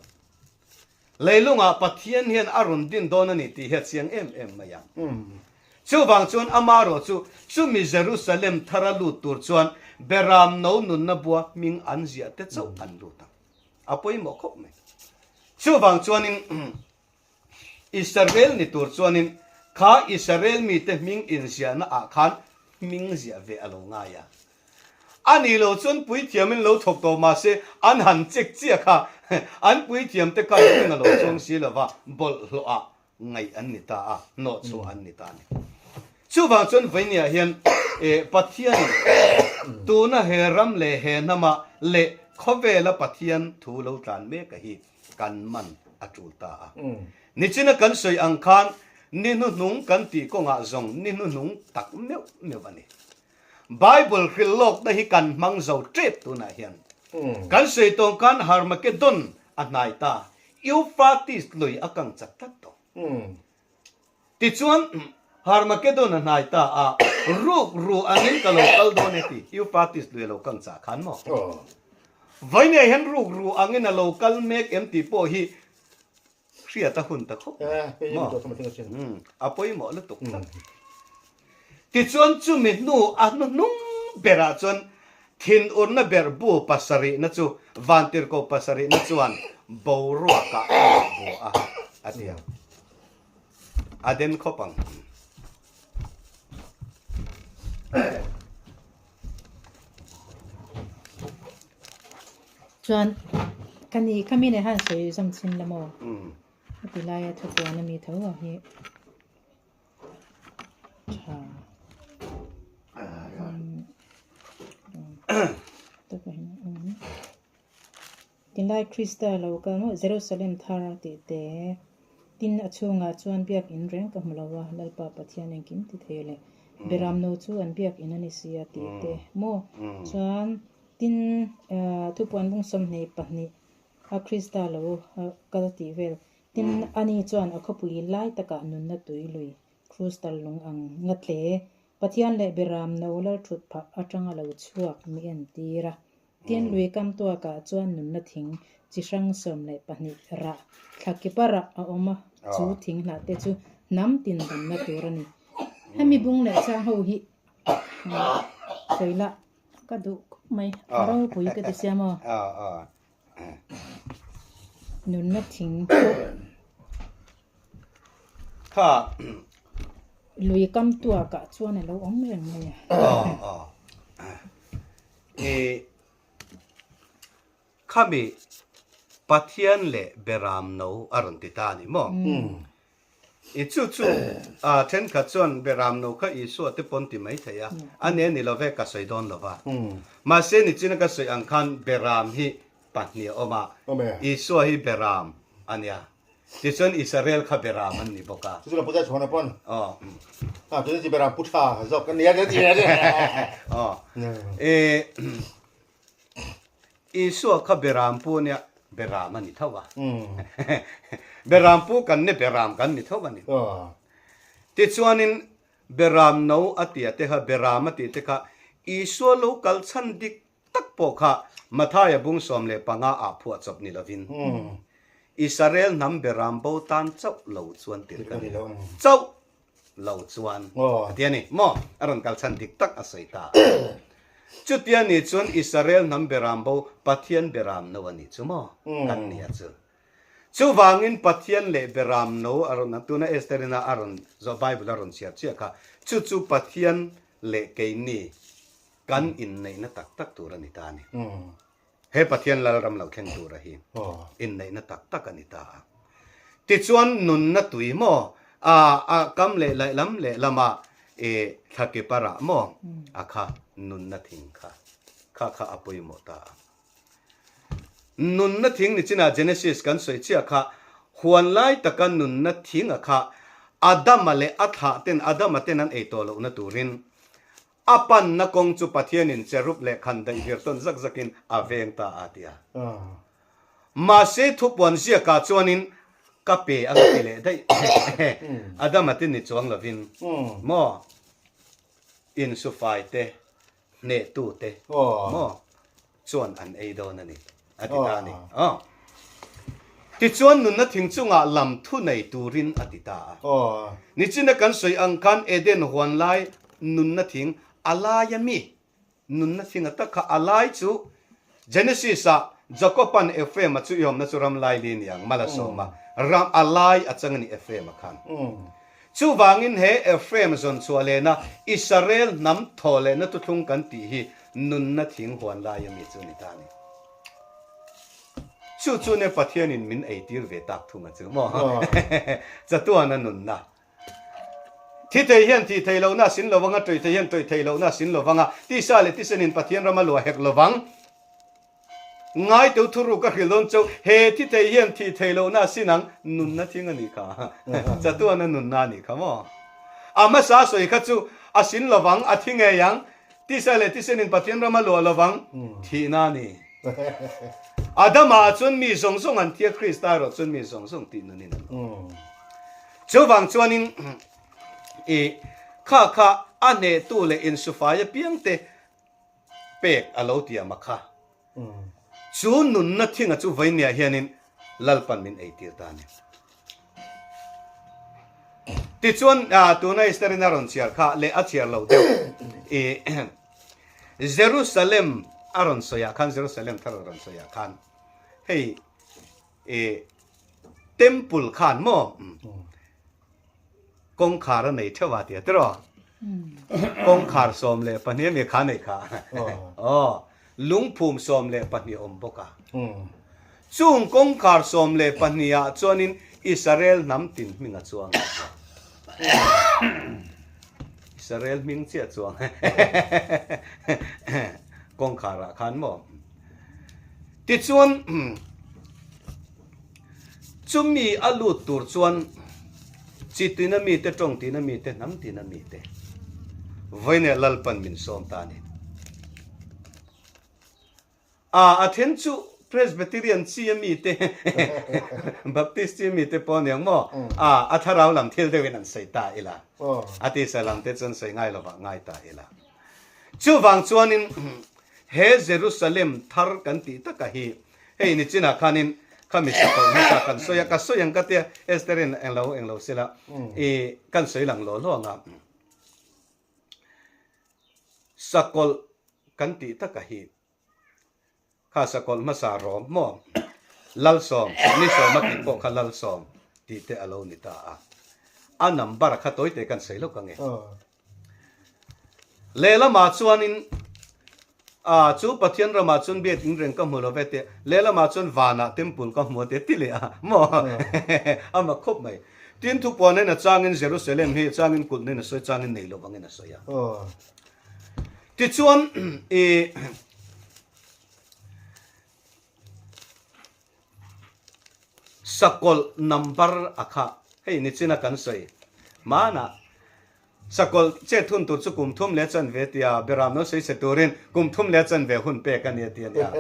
Leilungah Pathian hian a rawn din dawn a ni tih hi a chiang em em mai ang. Chuvang chuan amarawh chu chumi Jerusalem thara lut tur chuan Beram no nunna bua hming an ziah te chauh an lut ang. A pawimawh khawp mai. Chuvang chuanin Israel ni tur chuanin kha Israel mite hming inziahna ah khan hming ziah ve a lo ngai a. A nih loh chuan puithiamin lo thawk tawh mahse an han check chiah kha an puithiam te khan hming a lo chuang si lova bawlhhlawh ah ngaih an ni ta a, hnawhchhuah an ni ta a ni. Chuvang chuan vawinia hian Pathianin tuna he ram leh he hnama leh khawvela Pathian thu lo tlan mek a hi kan man a tul ta a. Nichina kan sawi ang khan ni hnuhnung kan tih kawngah zawng ni hnuhnung tak meuh meuh a ni. Bible hrilh lawkna hi kan hmang zo tep tunah hian. Kan sawi tawng khan Harmageddon a hnai ta, Euphrates lui a kang chak tlat tawh. Tichuan, Harmageddon a hnai ta a, ruk ru angin ka lo kal dawn e ti, Euphrates lui a lo kang chah khan maw? Vawinia hian ruk ru angin a lo kal mek em tih pawh hi Hriat a hun ta khawp mai maw? A pawimawh lutuk tlat. Tichuan chumi hnu a hnuhnung berah chuan thinurna ber bu pasarihna chu vantirhkoh pasarihna chuan boruakah a leh bu a, a ti ang. A den khawp ang. Chuan ka ni ka mi nei han sawi zawm chhin la maw? A ti laia thupuan a mi tho ang hi tha. Tinlai Krista lo kal maw Jerusalem thar tih te tin a chhungah chuan biakinn reng ka hmu lo a, Lalpa Pathian engkim ti thei leh Beramno chu an biakinn a ni si a tih te maw chuan Tin, thupuan bung 22 a Krista lo kal tih vel. Tin, ani chuan a khawpui lai takah nunna tui lui, crystal lung ang nga tle, Pathian leh Beram no lal thut phah atanga lo chhuak mi entir a. Tin, lui kam tuakah chuan nunna thing chi hrang 12 rah thla kipa rah a awm a, chu thing hnah te chu hnam tin damna tur a ni. Hemi bung leh chang ho hi sawi lah. Ka duh khawp mai, a ropui ka ti sia maw? Nunna thing pawh. Kha. Lui kam tuakah chuan a lo awm reng mai a. E. Khami Pathian leh Beram no a rawn ti ta a ni maw? I chu chu a thenkhat chuan Beram no kha Isua te pawn ti mai thei a, a nia ni lo ve ka sawi dawn lo va. Mahse nichina ka sawi ang khan Beram hi pahnih a awm a, Isua hi Beram a nia. Tichuan Israel kha Beram an ni bawk a. Chu chu la puja chhuan a pawn. Aw. A chu chu Beram pu tha zawk an nia ti a ni. Aw. E Isua kha Beram pu ania Beram a ni tho a. Beram pu kan ni Beram kan ni tho a ni. Tichuanin Beram no a tia te kha Beram a tih te kha Isua lo kal chhan dik tak pawh kha Mathaia bung 15 ah phuah chawp ni lovin Israel hnam Beram bo tan chauh lo chuan tir ka ni chauh lo chuan a ti a ni maw? A rawn kal chhan dik tak a sawi ta a. Chutia ni chuan Israel hnam Beram bo Pathian Beram no a nih chu maw? Kan ni a chu. Chuvangin Pathian leh Beram no a rawn tuna Estherina a rawn zawh Bible a rawn chhiar chiah kha chu chu Pathian leh keini kan inneihna tak tak tur a ni ta a ni. He Pathian Lalram lo thleng tura hi inneihna tak tak a ni ta a. Tichuan nunna tui maw a a kam leh laih lam leh lama i thlakip a rah maw a kha nunna thing kha kha kha a pawimawh ta a. Nunna thing ni chinah Genesis kan sawi chiah kha huan lai taka nunna thing a kha Adama leh a thlah ten Adama ten an ei tawh lohna turin A panna kawng chu Pathianin cherub leh khan daih vir tawn zak zakin a veng ta a ti a. Mahse thupuan ziakah chuanin ka pe ang a ti leh daih. Adama te ni chuang lovin maw insufai te, hnehtu te maw chuan an ei dawn a ni a ti ta a ni. Aw. Tichuan nunna thing chungah lam thu nei turin a ti ta a. Nichina kan sawi ang khan Eden huan lai nunna thing a lai a mi? Nunna thing a tak kha a lai chu Genesis ah Jacob-a'n Ephraim-a chu i awmna chu ram laili ni ang mal a sawm a, ram a lai a chang a ni Ephraim-a khan. Chuvangin he Ephraim zawn chhuah lehna Israel hnam thaw lehna thuthlung kan tih hi nunna thing huan lai a mi chu ni ta a ni. Chu chu ne Pathianin min eitir ve tak thung a chu maw? Chatuana nunna. Thi thei hian thih thei lohna a sin lovang a, tawih thei hian tawih thei lohna a sin lovang a, tisa leh tisenin Pathian ram a luah hek lovang. Ngai teu thu ruk a hrilh dawn chauh, he thi thei hian thih thei lohna a sin ang, nunna thing a nih kha, chatuana nunna a nih kha maw? A hmasa a sawi kha chu a sin lovang, a thi ngei ang, tisa leh tisenin Pathian ram a luah lovang, thihna a ni. Adama ah chuan mi zawng zawng an thi a, Krista erawh chuan mi zawng zawng tih nunin an awm. Chuvang chuanin i kha kha a hnehtu leh insufai apiangte pek a lo tiam a kha. Chu nunna thinga chu vawinia hianin Lalpan min eitir ta a ni. Tichuan tuna Easter-in a rawn chhiar kha leh a chhiar lo deuh i Jerusalem a rawn sawiah khan Jerusalem thar a rawn sawiah khan hei i temple khan maw Kawngkhar a nei theuh a tia tiraw? Kawngkhar 12 a mi kha nei kha. Aw, lungphum 12 awm bawk a. Chung kawngkhar 12 ah chuanin Israel hnam tin hming a chuang a. Israel hming chiah chuang kawngkhar ah khan maw? Tichuan Chumi a lut tur chuan chi tina mite, tawng tina mite, hnam tina mite vawiinah Lalpan min sawm ta a ni. A, a then chu Presbyterian chi a mite, Baptist chi a mite pawh a ni ang maw? A, a thlarau lam thil deuhin an sawi ta ila. A tisa lam te chuan sawi ngai lovah ngai ta ila. Chuvang chuanin he Jerusalem thar kan tih taka hi Hei nichinah khanin kha mi sakawlh hmasa kan sawi a, ka sawi ang ka tia Esterin englo englo sila i kan sawi lang law law ang a. Sakawlh kan tih taka hi kha sakawlh hmasa rawm maw Lalsawm ni sawm a tih pawh kha Lalsawm tih te a lo ni ta a. A number kha tawite kan sawi lawk ang e. Lehlamah chuanin. A, chu Pathian ramah chuan biak in reng ka hmu lo ve teh, lehlamah chuan vanah temple ka hmu a ti a ti leh a maw? A mak khawp mai. Tin, thupuanin a changin Jerusalem hi changin kulhnin a sawi, changin nei lo vangin a sawi a. Tichuan, i Sakawlh number a kha hei nichin a kan sawi hmanah Sakawlh chet hun tur chu kum thum leh chanve tia Beram lo sawi che turin kum thum leh chanve hun pek a ni a ti a nia.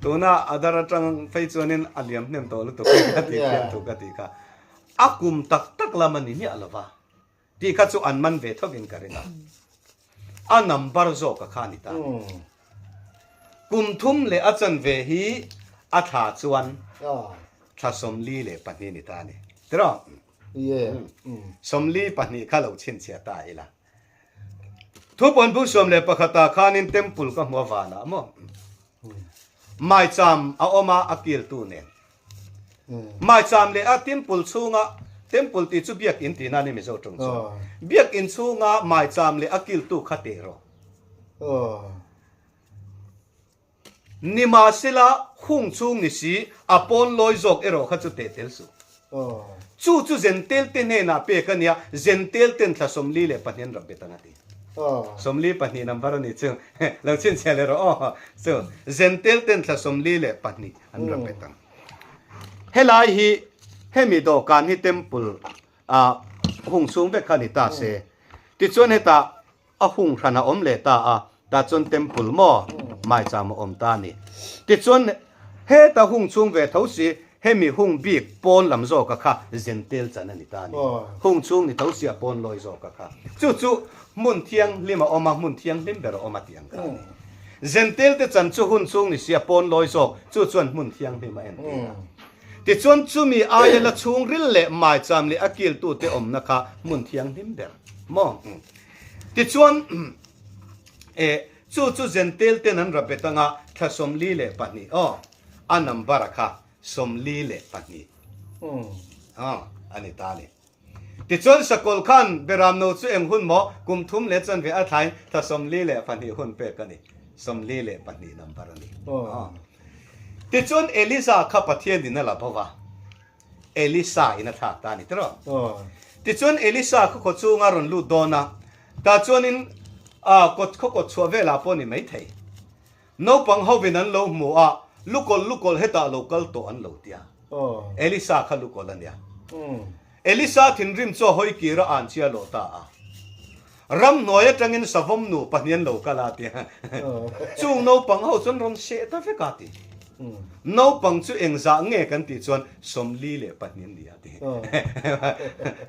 Tuna a dar atang phei chuanin a liam hnem tawh lutuk e ka tih thiam thu ka tih kha. A kum tak tak lam a ni miah lova tih kha chu an man ve thovin ka ring a. A number zawk a kha a ni ta a ni. Kum thum leh a chanve hi a thla chuan thla 42 ni ta a ni. Tiraw? 42 kha lo chhinchhiah ta ila. Thupuan 11 ah khanin temple ka hmu a vanah maw? Maicham a awm a, a kiltu nen. Maicham leh a temple chhunga, temple tih chu biak in tihna a ni Mizo tawng chuan. Biak in chhunga maicham leh a kiltu kha teh rawh. Nimahsela, hung chhung ni si, a pawn lawi zawk erawh kha chu teh tel suh. Chu chu Zentel te hnenah pek a nia, Zentel ten thla 42 an rap bet ang a ti. 42 number a ni chu, lo chhinchhiah leh rawh aw. Chu, Zentel ten thla 42 an rap bet ang. Helai hi, hemi dawhkan hi temple ah hung chhung vek kha ni ta se. Tichuan hetah A hung hran a awm leh ta a, tah chuan temple maw maicham a awm ta a ni. Tichuan, heta hung chhung ve tho si, hemi hung bik pawn lam zawka kha zentel chan a ni ta a ni. Hung chhung ni tho si a pawn lawi zawka kha. Chu chu hmun thianghlim a awm a, hmun thianghlim ber a awm a tih ang kha a ni. Zentel te chan chu hun chhung ni si a pawn lawi zawk, chu chuan hmun thianghlim a entir a. Tichuan, chumi aia la chhungril leh maicham leh a kiltute awmna kha hmun thianghlim ber maw? Tichuan, e, chu chu Zentel ten an rabet anga thla 42, aw, a number a kha 42, aw, a ni ta a ni. Tichuan, Sakawlh khan Beramno chu eng hun maw? Kum thum leh chanve a thlain thla 42 hun pek a ni. 42 number a ni. Aw. Tichuan, Elisa kha Pathianin a la bo va. Elisa in a thlak ta a ni tiraw? Tichuan Elisa khaw khaw chunga rawn lut dawn a, tah chuanin a kawt khaw kawt chhuah velah pawh a ni maithei. Naupang hovin an lo hmu a, lukawlh lukawlh hetah lo kal tawh an lo ti a. Elisa kha lukawlh a nia. Elisa thinrim chu a hawi kir a an chia lawh ta a. Ramhnuai atangin savawm nu pahnih an lo kal a ti a. Chung naupang ho chuan rawn seh ta vek a ti. Naupang chu engzah nge kan tih chuan 42 an ni a ti.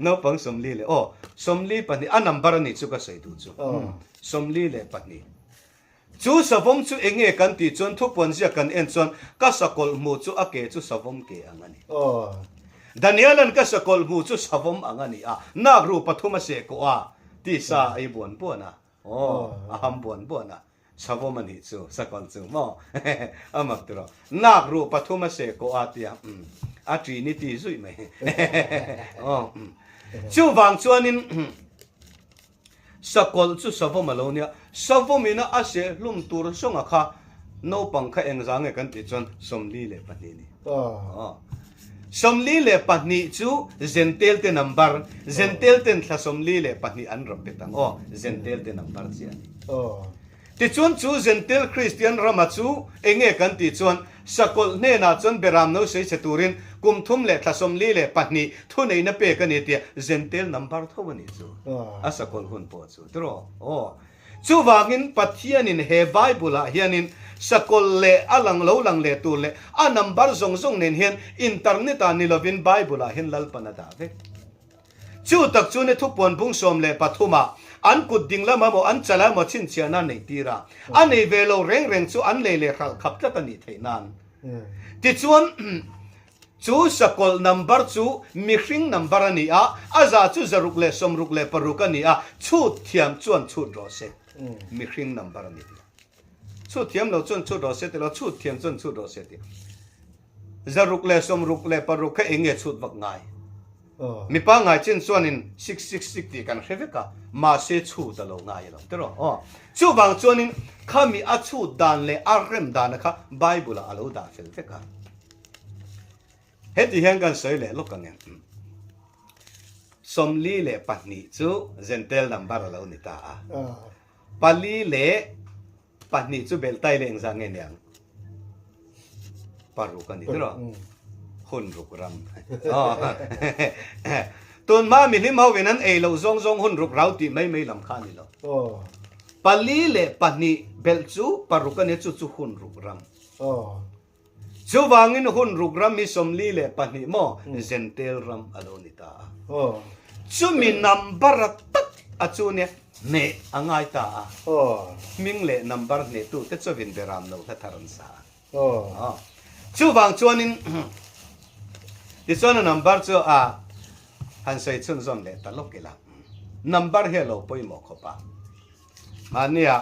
Naupang sawmli leh aw 42 a number a nih chu ka sawi duh chu. 42. Chu savawm chu enge kan tih chuan thupuan ziak kan en chuan ka sakawlh hmuh chu a ke chu savawm ke ang a ni. Daniela'n ka sakawlh hmuh chu savawm ang a ni a, nak ru pathum a seh kawh a, tisa a ei buan buan a, aw, a ham buan buan a, savawm a nih chu, sakawlh chu maw, a mak tiraw, nak ru pathum a seh kawh a tia, umm, a ṭini ti zuih mai, aw, chuvang chuanin. Sakawlh chu savawm a lo nia. Savawm ina a seh hlum tur zawnga kha naupang kha engzah nge kan tih chuan 42 ni. 42 chu Zentel te number, Zentel ten thla 42 an rawn pe tang aw, Zentel te number chiah a ni. Tichuan chu Zentel Kristian rama chu enge kan tih chuan Sakawlh hnenah chuan Beram no sawi che turin kum thum leh thla 42 thuneihna pek a ni tia Zentel number tho a nih chu a Sakawlh hun pawh chu tiraw aw. Chuvangin Pathianin he Bible ah hianin Sakawlh leh a lang lo lang leh tur leh a number zawng zawng nen hian internet ah ni lovin Bible ah hian Lalpan a dah vek. Chu tak chu ni thupuan bung 13 ah an kut ding lam emaw an chala emaw chhinchhiahna a neih tir a, a nei ve lo reng reng chu an lei leh hralh khap tlat a nih theih nan. Tichuan, chu sakawlh number chu mihring number a ni a, a za chu 166 a ni a, chhut thiam chuan chhut rawh se. Mihring number a ni tih. Chhut thiam lo chuan chhut rawh se ti lo, chhut thiam chuan chhut rawh se tih. 166 kha eng nge chhut vak ngai? Mi pangngai chin chuanin 666 tih kan hre vek a, mahse chhut a lo ngai lo tiraw? Aw. Chuvang chuanin khami a chhut dan leh a rem dana kha Bible ah a lo dah fel vek a. Heti hian kan sawi leh lawk ang em? 42 chu Gentile number a lo ni ta a. 4 le 2 chu beltai leh engzah nge niang? Paruk a ni tiraw? Hun ruk ram. Tun hma mihlim ho in an ei loh zawng zawng hun ruk rau tih mai mai lam kha a ni lo. 4 le 2 belh chu paruk a nia chu chu hun ruk ram. Chuvangin hun ruk ram hi 42 maw Gentile ram a lo ni ta a. Chumi number a tak a chu nia hneh a ngai ta a. Hming leh number hnehtu te chawin beram lo hla thar an sa a. Chuvang chuanin tichuan a number chu a han sawi chhunzawm leh ta lawk ila. Number hi a lo pawimawh khawp a. Mahnia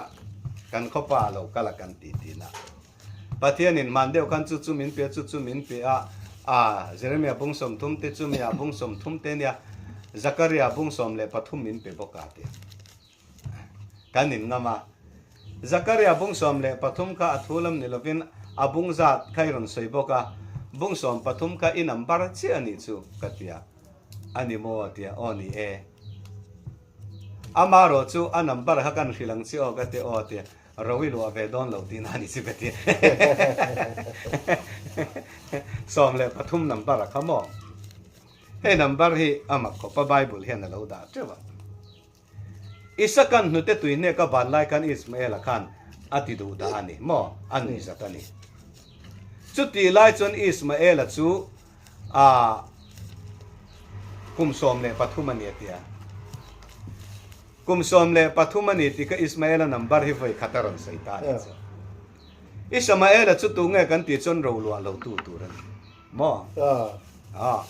kan khawpa a lo kal a kan ti thin a. Pathianin hman deuh khan chu chu min pe a, chu chu min pe a, a Jeremia bung 30 te chumia bung 30 te nia Zakaria bung 13 min pe bawk a ti a. Kan in ngam a. Zakaria bung 13 kha a thu lam ni lovin a bung zat kha i rawn sawi bawk a, bung 13 kha i number chiah a nih chu ka ti a. A ni maw a ti a, aw ni e. Amaherawh chu a number kha kan hrilh ang chi aw ka ti aw a ti a. Ro i luah ve dawn lo tihna a ni chu ka ti. 13 number a kha maw? Hei number hi a mak khawp a, Bible hian a lo dah teuh a. Isakan hnute tui hnek a ban lai khan Ismaela khan a ti duh dah a ni maw? A nuih zat a ni. Chutih lai chuan Ismaela chu a kum 13 a ni a ti a. Kum 13 a ni tih kha Ismaela number hi vawi khat a rawn sawi ta a ni chu. Isamaela chu tu nge kan tih chuan ro luah lo tu tur a ni maw? Aw.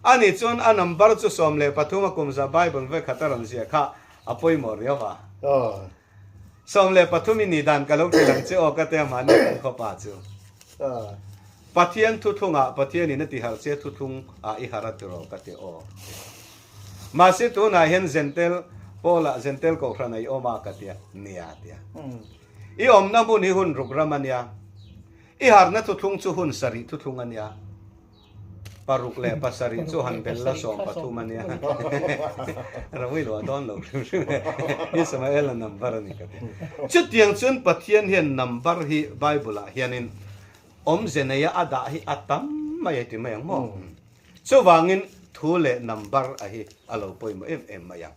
A nih chuan a number chu 13 a kum za Bible vawi khat a rawn ziah kha a pawimawh riau a. 13 i nih dan ka lo hrilh ang che aw ka tia mahni kan khawpa chu. Pathian thuthlungah Pathianin a tiharh che thuthlung ah i harh a tiraw ka ti aw. Mahse tunah hian Zentel Paula Zentel Kohhran a i awm a ka tia nia a tia. I awmna hmun hi hun ruk ram a nia. I harhna thuthlung chu hun sarih thuthlung a nia. Paruk leh pasarih chu han bel la 13 a nia. Ramui luah dawn lo hrim hrim e. Ismael-a number a ni ka ti. Chutiang chuan Pathian hian number hi Bible-ah hianin awmze neia a dah hi a tam mai a ti mai ang maw? Chuvangin thu leh number a hi a lo pawimawh em em mai a.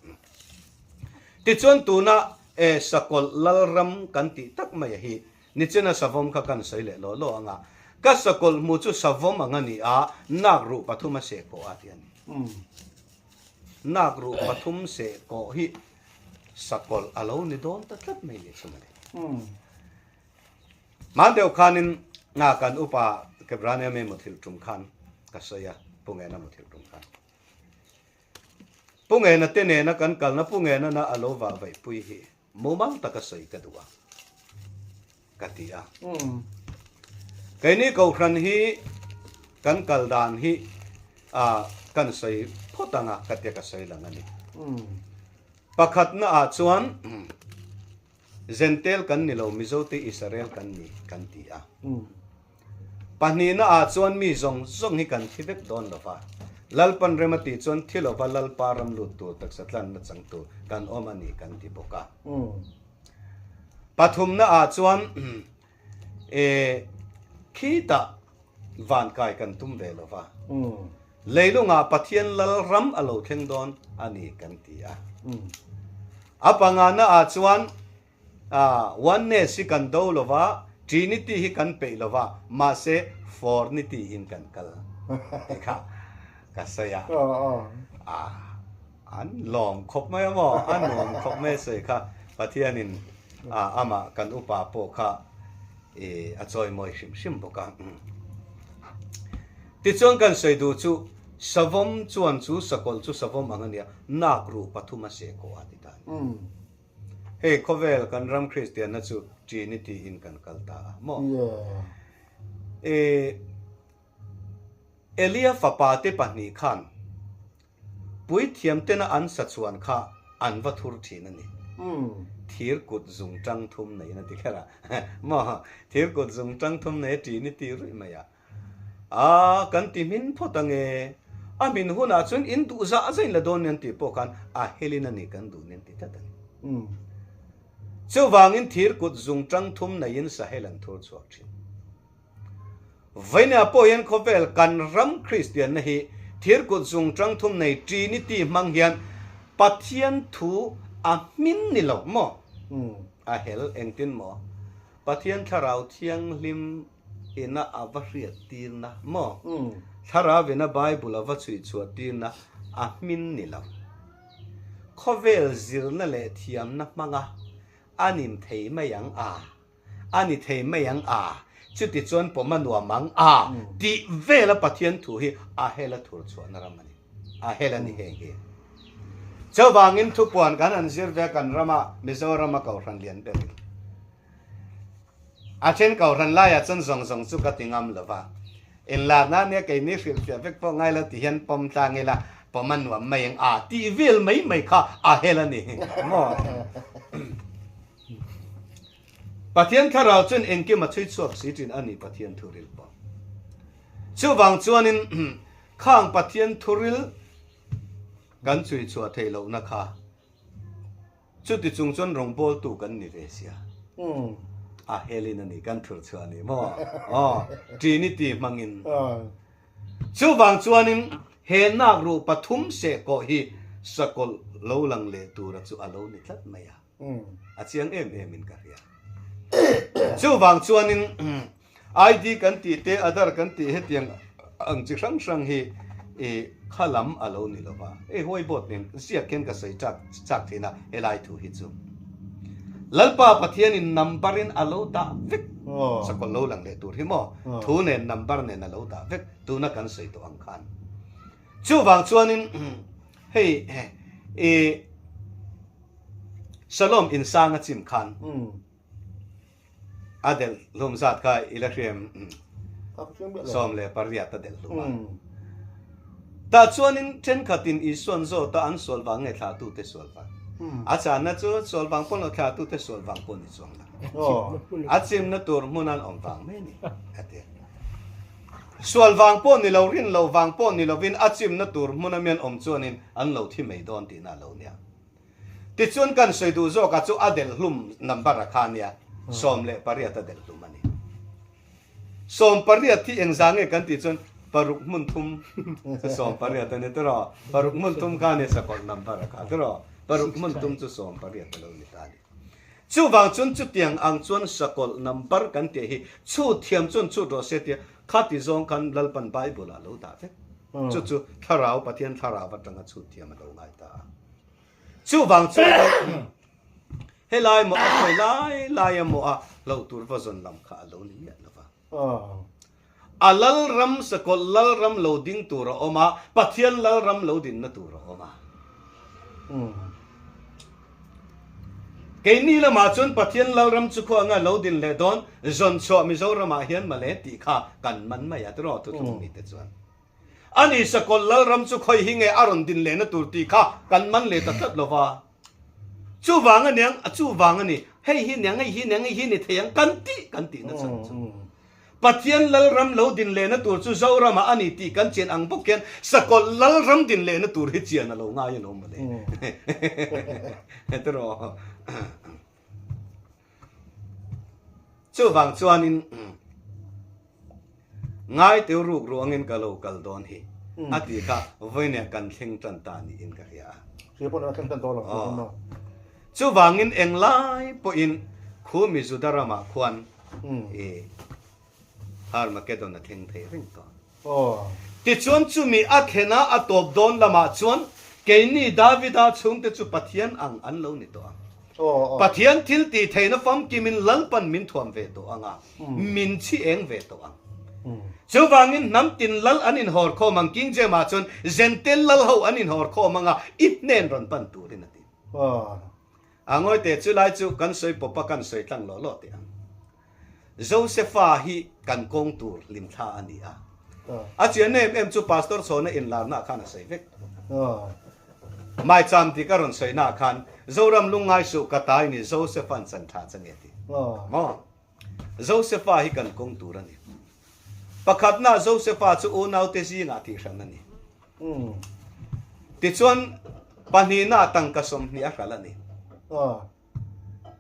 Tichuan tuna e Sakawlh Lalram kan tih tak mai a hi Nichina savawm kha kan sawi leh law law ang a, ka sakawlh hmu chu savawm ang a ni a, nak ruh pathum a seh kawh a ti a ni. Nak ruh pathum seh kawh hi sakawlh a lo ni dawn ta tlat mai ni chu mawle. Hman deuh khanin nga kan upa Kebrania me muthilh tum khan ka sawi a, Pu Ngena muthilh tum khan. Pu Ngena te nena kan kalna Pu Ngena na a lo vah vaihpui hi Mumal taka sawi ka duh a, ka ti a. Keini Kohhran hi kan kal dan hi kan sawi phawt ang a, ka tia ka sawi lang a ni. Pakhatna ah chuan Zentel kan ni lo, Mizote Israel kan ni kan ti a. Pahnihna ah chuan mi zawng zawng hi kan thi vek dawn lo va, Lalpan rem a tih chuan thi lova Lalpa ram lut tur taksa tlanna chang tur kan awm a ni kan ti bawk a. Pathumna ah chuan e khitah vankai kan tum ve lo va, leilungah Pathian Lal ram a lo thleng dawn a ni kan ti a. A pangana ah chuan A, Oneness hi kan do lo va, Trinity hi kan peih lo va, mahse Fournity in kan kal tih kha ka sawi a. A, an lawm khawp mai a maw? A nuam khawp mai a sawi kha. Pathianin a, amah kan upa pawh kha i a chawimawi hrim hrim bawk a. Tichuan kan sawi duh chu Savawm chuan chu sakawlh chu savawm ang a nia, nak ruh pathum a seh khawh a ti ta a ni. Hei khawvel kan ram Kristianna chu Trinity in kan kal ta a maw? E Elia fapa te pahnih khan Puithiam tena an sa chuan kha an va thur thin a ni. Thir kut zung tang thum nei in a ti kher a. Maw? Thir kut zung tang thum nei a ṭin i ti ruih mai a. A, kan ti hmin phawt ange. A hmin hunah chuan in duh zah zah in la dawn nen tih pawh khan a helin a ni kan duh nen ti tlat a ni. Chuvangin thir kut zung tang thum neiin sahel an thur chhuak thin. Vawinia pawh hian khawvel kan ram Kristianna hi thir kut zung tang thum nei Trinity hmang hian Pathian thu a hmin ni lo maw? A hel engtin maw? Pathian Thlarau Thianghlim ina a va hriat tirna maw? Thlarau ina Bible a va chhui chhuah tirna a hmin ni lo. Khawvel zirna leh thiamna hmanga a nin thei mai ang a, a ni thei mai ang a, chuti chuan pawm a nuam ang a tih vela Pathian thu hi a hel a thur chhuahna ram a ni. A hel a ni heng hi. Chuvangin thupuan kan han zir ve a kan rama Mizorama Kohhran lian berin a then Kohhran laiah chuan zawng zawng chu ka ti ngam lo va, inlarna ania keini hrilhfiah vek pawh ngai lo ti hian pawm tlang ila pawm a nuam mai ang a tih vel mai mai kha a hel a ni maw? Pathian thlarau chuan engkim a chhui chhuak si thin a ni Pathian thuril pawh. Chuvang chuanin khang Pathian thuril kan chhui chhuah theih lohna kha chuti chung chuan rawngbawltu kan ni ve sia. A helin a ni kan thur chhuah a ni maw? Aw, Trinity hmangin. Chuvang chuanin he nakruh pathum sehkawh hi sakawlh lo lang leh tura chu a lo ni tlat mai a. A chiang em em in ka hria. Chuvang chuanin ID kan tih te, Aadhaar kan tih hetiang ang chi hrang hrang hi i kha lam a lo ni lova. Hei whiteboard nen ziak hian ka sawi chak chak thin a helai thu hi chu. Lalpa Pathianin number in a lo dah vek sakawlh lo lang leh tur hi maw? Thu nen number nen a lo dah vek tuna kan sawi tawh ang khan. Chuvang chuanin hei i Shalom insang a chim khan a delh hlum zat kha i la hriam 18 a delh hlum a. Tah chuanin thenkhatin Isuan zawta an sual vang nge thlahtute sual vang? A channa chu sual vang pawn lo thlahtute sual vang pawh ni chuang lo. A chimna tur hmun an awm vang mai a ni a ti. Sual vang pawh ni lo, rin lo vang pawh ni lovin a chimna tur hmuna mian awm chuanin an lo thi mai dawn tihna a lo nia. Tichuan kan sawi duh zawkah chu a delh hlum number a kha nia, 18 a delh hlum a ni. 18 hi engzah nge kan tih chuan paruk hmun thum chu 18 a ni tiraw? Paruk hmun thum kha nia sakawlh number a kha tiraw? Paruk hmun thum chu 18 a lo ni ta a ni. Chuvang chuan chutiang ang chuan sakawlh number kan tih hi chhut thiam chuan chhut rawh se tia khati zawng khan Lalpan Bible ah lo dah vek. Chu chu thlarau Pathian thlarau atanga chhut thiam a lo ngai ta a. Chuvang chuan helai maw a khawi lai lai emaw a hlauh tur va zawn lam kha a lo ni miah lo va. A lalram sakawlh lalram lo ding tur a awm a, Pathian lalram lo dinna tur a awm a. Keini lamah chuan Pathian lalram chu khaw anga lo din leh dawn zawn chhuah Mizoramah hian male tih kha kan man mai a tiraw thuthlung mite chuan. Ani sakawlh lalram chu khawi hi nge a rawn din lehna tur tih kha kan man leh ta tlat lo va. Chuvang a niang, chuvang a ni, hei hi niang, hei hi niang, hei hi ni thei ang kan tih kan tihna chhan chu. Pathian Lalram lo din lehna tur chu Zoramah a ni tih kan chian ang bawk hian Sakawlh Lalram din lehna tur hi chian a lo ngai alawm mawle. Tiraw? Chuvang chuanin ngai teu ruk ruangin ka lo kal dawn hi a tih kha vawinia kan thleng tan ta niin ka hria a. Hria pawh a thleng tan tawh lo. Chuvangin englai pawhin khumi Juda ramah khuan I Armageddon a thleng thei reng tawh. Tichuan chumi a thlena a tawp dawn lamah chuan keini Davida chhungte chu Pathian ang an lo ni tawh ang. Pathian thil tih theihna famkimin Lalpan min thuam ve tawh ang a, min chhi eng ve tawh ang. Chuvangin hnam tin lal an inhawr khawm ang, King James-ah chuan Zentel lal ho an inhawr khawm ang a, i hnen rawn pan turin a ti. A ngawi teh chu lai chu kan sawi pawp a kan sawi tlang lawh lawh teh ang. Josefa hi kan kawng tur hlim thla a ni a. A chian em em chu Pastor Chhawna inlarna ah khan a sawi vek. Maicham tih ka rawn sawi naah khan Zoram lungngai suh ka ta i ni Josepha'n chan tha che nge ti. Maw? Josepha hi kan kawng tur a ni. Pakhatna Josepha chu unaute zingah tih hran a ni. Tichuan pahnihna tangka 20 a hral a ni.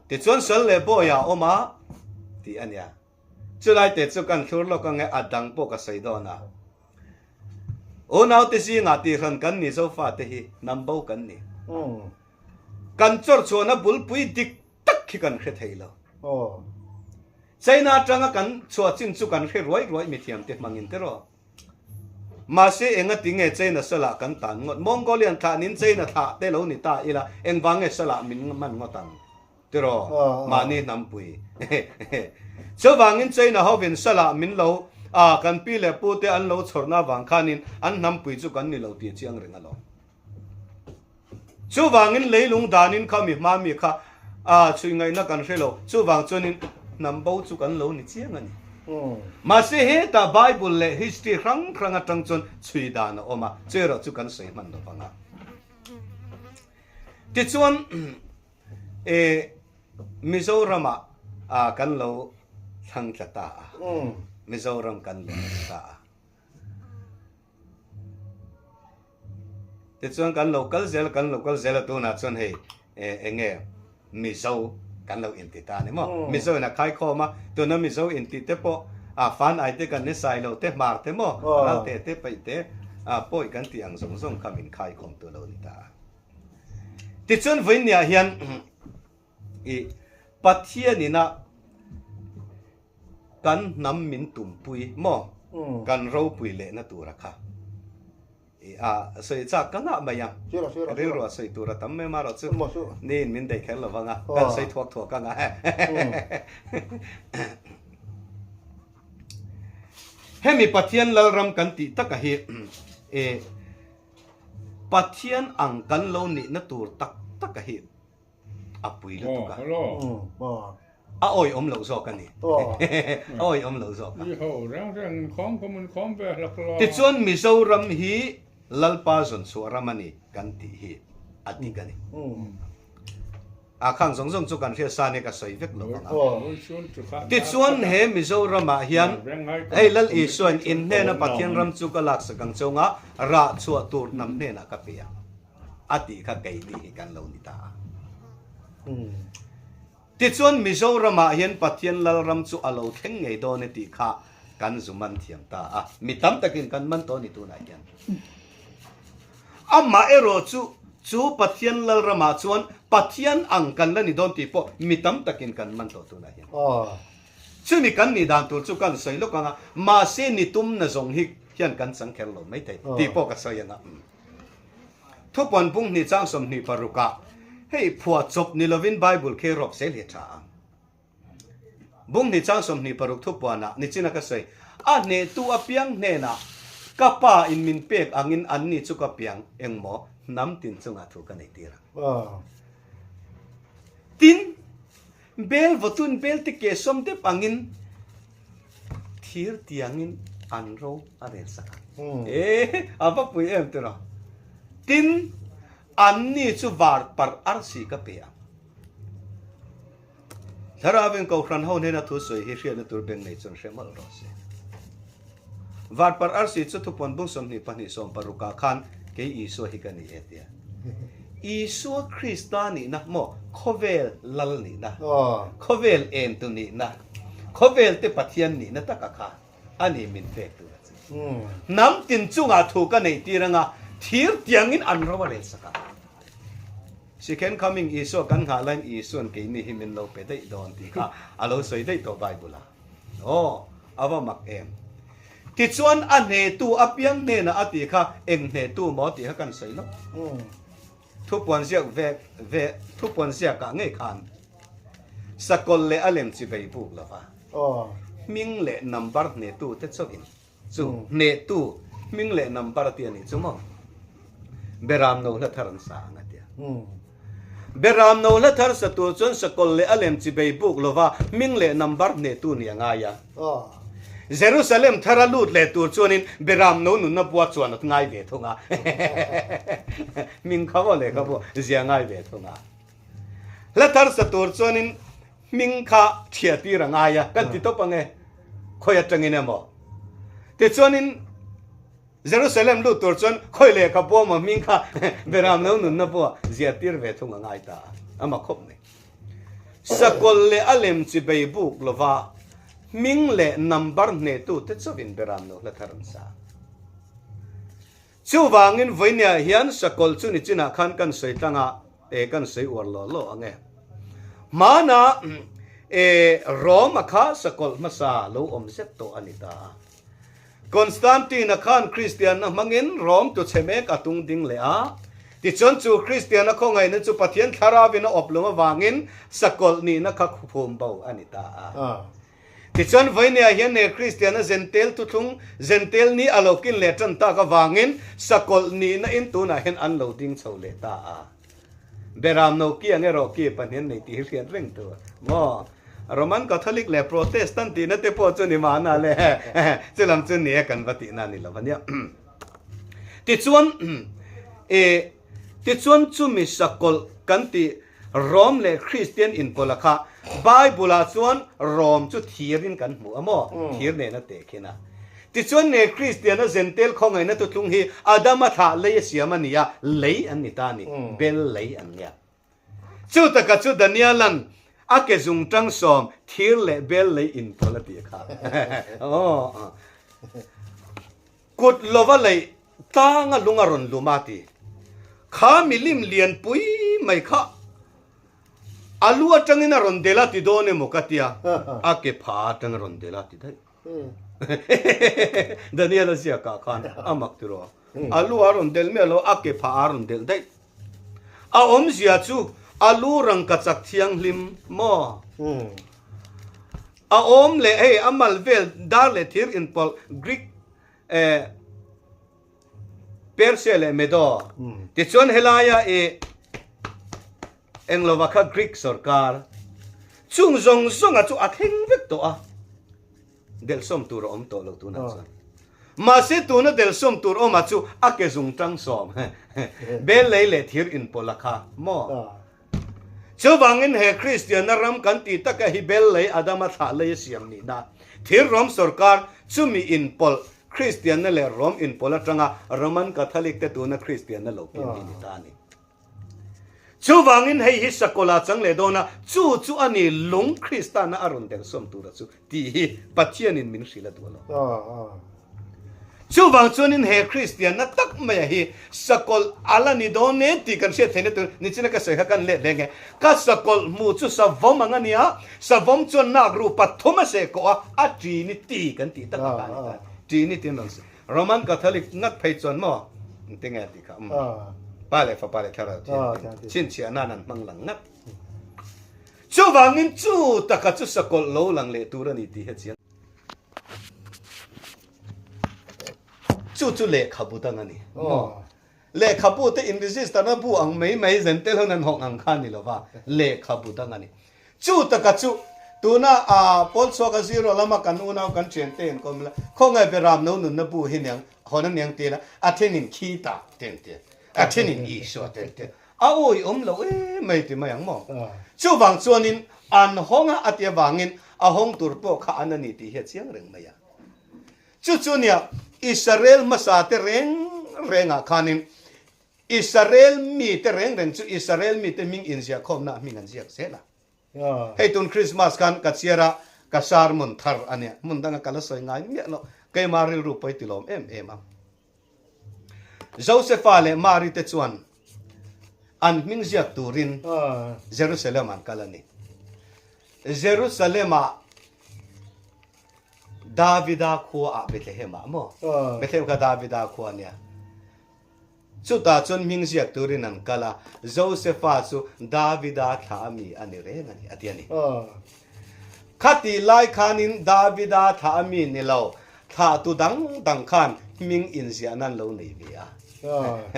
Tichuan sal leh bawiah a awm a tih a nia. Chulai te chu kan thlur lawk ange a dang pawh ka sawi dawn a. Unaute zingah tih hran kan ni Zofate hi hnam bo kan ni. Kan chawrchhuahna bulpui dik tak hi kan hre thei lo. China atanga kan chhuah chin chu kan hre ruai ruai mithiamte hmangin tiraw. Mahse enga tinge China salah kan tan ngawt? Mongolian thlah nin China thlah te lo ni ta ila engvang nge salah min man ngawt ang? Tiraw? Mahni hnampui. Chuvangin China hovin salah min lo a kan pi leh pu te an lo chhawrna avang khanin an hnampui chu kan ni lo tih chiang reng alawm. Chuvangin leilung danin kha mi hma mi kha a chhui ngaihna kan hre lo. Chuvang chuanin hnam bo chu kan lo ni chiang a ni. Mahse hetah Bible leh history hrang hrang atang chuan chhui dan a awm a, chu erawh chu kan sawi hman lo vang a. Tichuan e Mizoramah kan lo thlang tla ta a, Mizoram kan lo ta a. Tichuan kan lo kal zel kan lo kal zel a tunah chuan hei eng nge Mizo kan lo inti ta a ni maw? Mizo in a khaikhawm a, tuna Mizo inti te pawh a fan ai te kan ni sai lo te hmar te maw ral te te paih te pawi kan tih ang zawng zawng kha min khaikhawm tu lo ni ta a. Tichuan vawiinniah hian i Pathian ina Kan hnam min tumpui maw? Kan ropui lehna tura kha i a sawi chak ka ngah mai a, rilru a sawi tur a tam mai marawh chu niin min daih kher lo vang a, kan sawi thuak thuak ang a. Hemi Pathian Lalram kan tih taka hi e Pathian ang kan lo nihna tur tak taka hi a pui lutuk a. A awihawm loh zawk a ni. A awihawm loh zawk a. Tichuan Mizoram hi Lalpa zawnchhuah ram a ni kan tih hi a dik a ni. A khang zawng zawng chu kan hriat sa nia ka sawi vek lo ang a. Tichuan he Mizoramah hian hei Lal Isuain in hnena Pathian ram chu ka laksak ang chunga rah chhuah tur hnam hnenah ka pe ang. A tih kha keini hi kan lo ni ta a. Tichuan Mizoramah hian Pathian Lalram chu a lo thleng ngei dawn e tih kha kan zu man thiam ta a. Mi tam takin kan man tawh a ni tunah hian. Amah erawh chu chu Pathian Lalramah chuan Pathian ang kan la ni dawn tih pawh mi tam takin kan man tawh tunah hian. Chumi kan nih dan tur chu kan sawi lawk ang a, mahse ni tumna zawng hi hian kan chang kher lo maithei tih pawh ka sawi ang a. Thupuan bung hnih chang 26 ah hei phuah chawp ni lovin Bible khi rawp zel hi a tha ang. Bung hnih chang 26 thupuan ah nichina ka sawi, A hnehtu apiang hnenah ka pa in min pek angin anni chu ka piang engmaw hnam tin chungah thu ka nei tir ang. Tin, bel vawtun bel te ke sawm dep angin Thir tiangin an ro a rel sak a. E, a va pui em tiraw? Tin, anni chu var parh arsi ka pe ang. Thlarauin Kohhran ho hnena thu sawi hi hriatna tur beng nei chuan hre mawlh rawh se. Var parh arsi chu thupuan bung 22 16 ah khan kei Isua hi ka ni e tia. Isua Krista nihna maw khawvel lal nihna, khawvel entu nihna, khawvel te Pathian nihna taka kha a ni min pek tur a che. Hnam tin chungah thu ka neih tir anga thir tiangin an ro a rel sak a. Second coming Isua kan nghah laiin Isua'n keini hi min lo pe daih dawn tih kha a lo sawi daih tawh Bible ah. Aw, a va mak em. Tichuan a hnehtu apiang hnenah a tih kha eng hnehtu maw tih kha kan sawi lawk. Thupuan ziak ve ve thupuan ziakah ngei khan sakawlh leh a lem chi bei buk lo va, hming leh number hnehtu te chauhin chu hnehtu hming leh number a ti a nih chu maw? Beram no hla thar an sa ang a ti a. Beram no hla thar sa tur chuan sakawlh leh a lem chi bei buk lo va, hming leh number hnehtu nih a ngai a. Jerusalem thara lut leh tur chuanin Beram no nunna bua chuan a ngai ve thung a. Hming kha maw lehkha pawh zia ngai ve thung a. Hla thar sa tur chuanin hming kha thiah tir a ngai a, kan ti tawp ang e, khawi atangin emaw. Tichuanin Jerusalem lut tur chuan khawi lehkha pawh emaw hming kha Beram no nunna bua ziah tir ve thung a ngai ta a, ama khawp mai. Sakawlh leh a lem chi bei buk lova hming leh number hnehtute chauhin Beram no hla thar an sa. Chuvangin vawinia hian sakawlh chu nichinah khan kan sawi tlang a, e kan sawi uar law law ang e. Hmana e Rome-a kha sakawlh hmasa lo awm zet tawh a ni ta a. Constantine-a khan Kristianna hmangin Rome tu chhe mek a tung ding leh a. Tichuan chu Kristianna khawngaihna chu Pathian Thlarauin a awp lung avangin sakawlh nihna kha khum bo a ni ta a. Tichuan vawinia hian he Kristianna Zentel thuthlung Zentel ni a lo kin leh tan tak avangin sakawlh nihna in tunah hian an lo ding chho leh ta a. Beram no ki ang erawh ki pahnian nei tih hi hriat reng tur maw? Roman Catholic leh Protestant tihna te pawh chu ni mahna le chu lam chu ni e kan va tihna a ni lo a nia. Tichuan e tichuan chumi sakawlh kan tih Rom leh Kristian inpawlha kha Bible ah chuan Rom chu thirin kan hmu a maw? Thir nen a tehkhin a. Tichuan nge Kristiana Zentel khawngaihna tutlung hi Adama thlah lei a siam a ni a, lei an ni ta a ni, bel lei an nia. Chu taka chu Daniela'n a ke zungtang sawm thir leh bel lei inpawlh a tih kha. Aw. Kut lova lei tlanga lung a rawn lum a ti. Kha milim lianpui mai kha a lu atangin a rawn del a ti dawn emaw ka tia, a ke pha atang a rawn del a ti daih. Daniel a ziakah khan a mak ti rawh. A lu a rawn del miah lo, a ke pha a rawn del daih. A awmzia chu a lu rangkachak thianghlim maw? A awm leh hei a mal vel dar leh thir inpawlh Greek eh Persia leh Medo tichuan helaia i englova kha Greek sorkar chung zawng zawnga chu a thleng vek tawh a delhsawm tur a awm tawh lo tunah chuan mahse tuna delhsawm tur awma chu a ke zung tang sawm bel lei leh thir inpawlh a kha maw. Chuvangin he Kristianna ram kan tih taka hi bel lei Adama thlah lei a siam nihna thir Rom sorkar chumi inpawlh Kristianna leh Rom inpawlh atanga Roman Catholic te tuna Kristianna lo pian hi ni ta a ni. Chuvangin hei hi Sakawla chang leh dawna chu chu a ni lung Kristana a rawn delsawm tura chu tih hi Pathianin min hrilh a duh lo. Chuvang chuanin he Kristianna tak maia hi sakawlh a la ni dawn e tih kan hriat theihna tur nichina ka sawi kha kan let leng e. Ka sakawlh hmuh chu savawm ang a nia, savawm chuan nak ruh pathum a seh kawh a, a Trinity kan tih tak a kha a ni ta. Trinity an rawn sawi. Roman Catholic ngat phei chuan maw engtin nge a tih kha umm Pa leh Fapa leh Thlarau Thianghlim chhinchhiah nan an hmang lang ngat. Chuvangin chu taka chu sakawlh lo lang leh tur a ni tih hi a chiang. Chu chu lehkhabu dang a ni. Lehkhabu te in register na bu ang mai mai zen tel hun an hawng ang kha ni lova, lehkhabu dang a ni. Chu taka chu tuna a pawl chhuak a zero lama kan unau kan thian te in kawm la, khawngaih beram no nunna bu hi niang hawn a niang ti la, a then in khi ta ten te, a then in Isua ten te, a awi awm lo em mai ti mai ang maw? Chuvang chuanin an hawng a a ti avangin a hawng tur pawh kha an a ni tih hi a chiang reng mai a. Chu chu nia Israel hmasa te reng rengah khanin Israel mite reng reng chu Israel mite hming inziahkhawmna hming an ziak zel a. Hei tun Christmas khan ka chhiar a, ka sermon thar a nia, hmun danga ka la sawi ngai miah lo, keimah rilru pawi ti lawm em em a. Josepha leh Mari te chuan an hming ziak turin Jerusalem an kal a ni. Jerusalem ah Davida khua ah Bethlehem ah maw? Bethlehem kha Davida khua a nia. Chutah chuan hming ziak turin an kal a, Josepha chu Davida thlah ami a ni reng a ni, a ti a ni. Khatih lai khanin Davida thlah ami ni lo, thlahtu dang dang khan hming inziah nan lo nei ve a.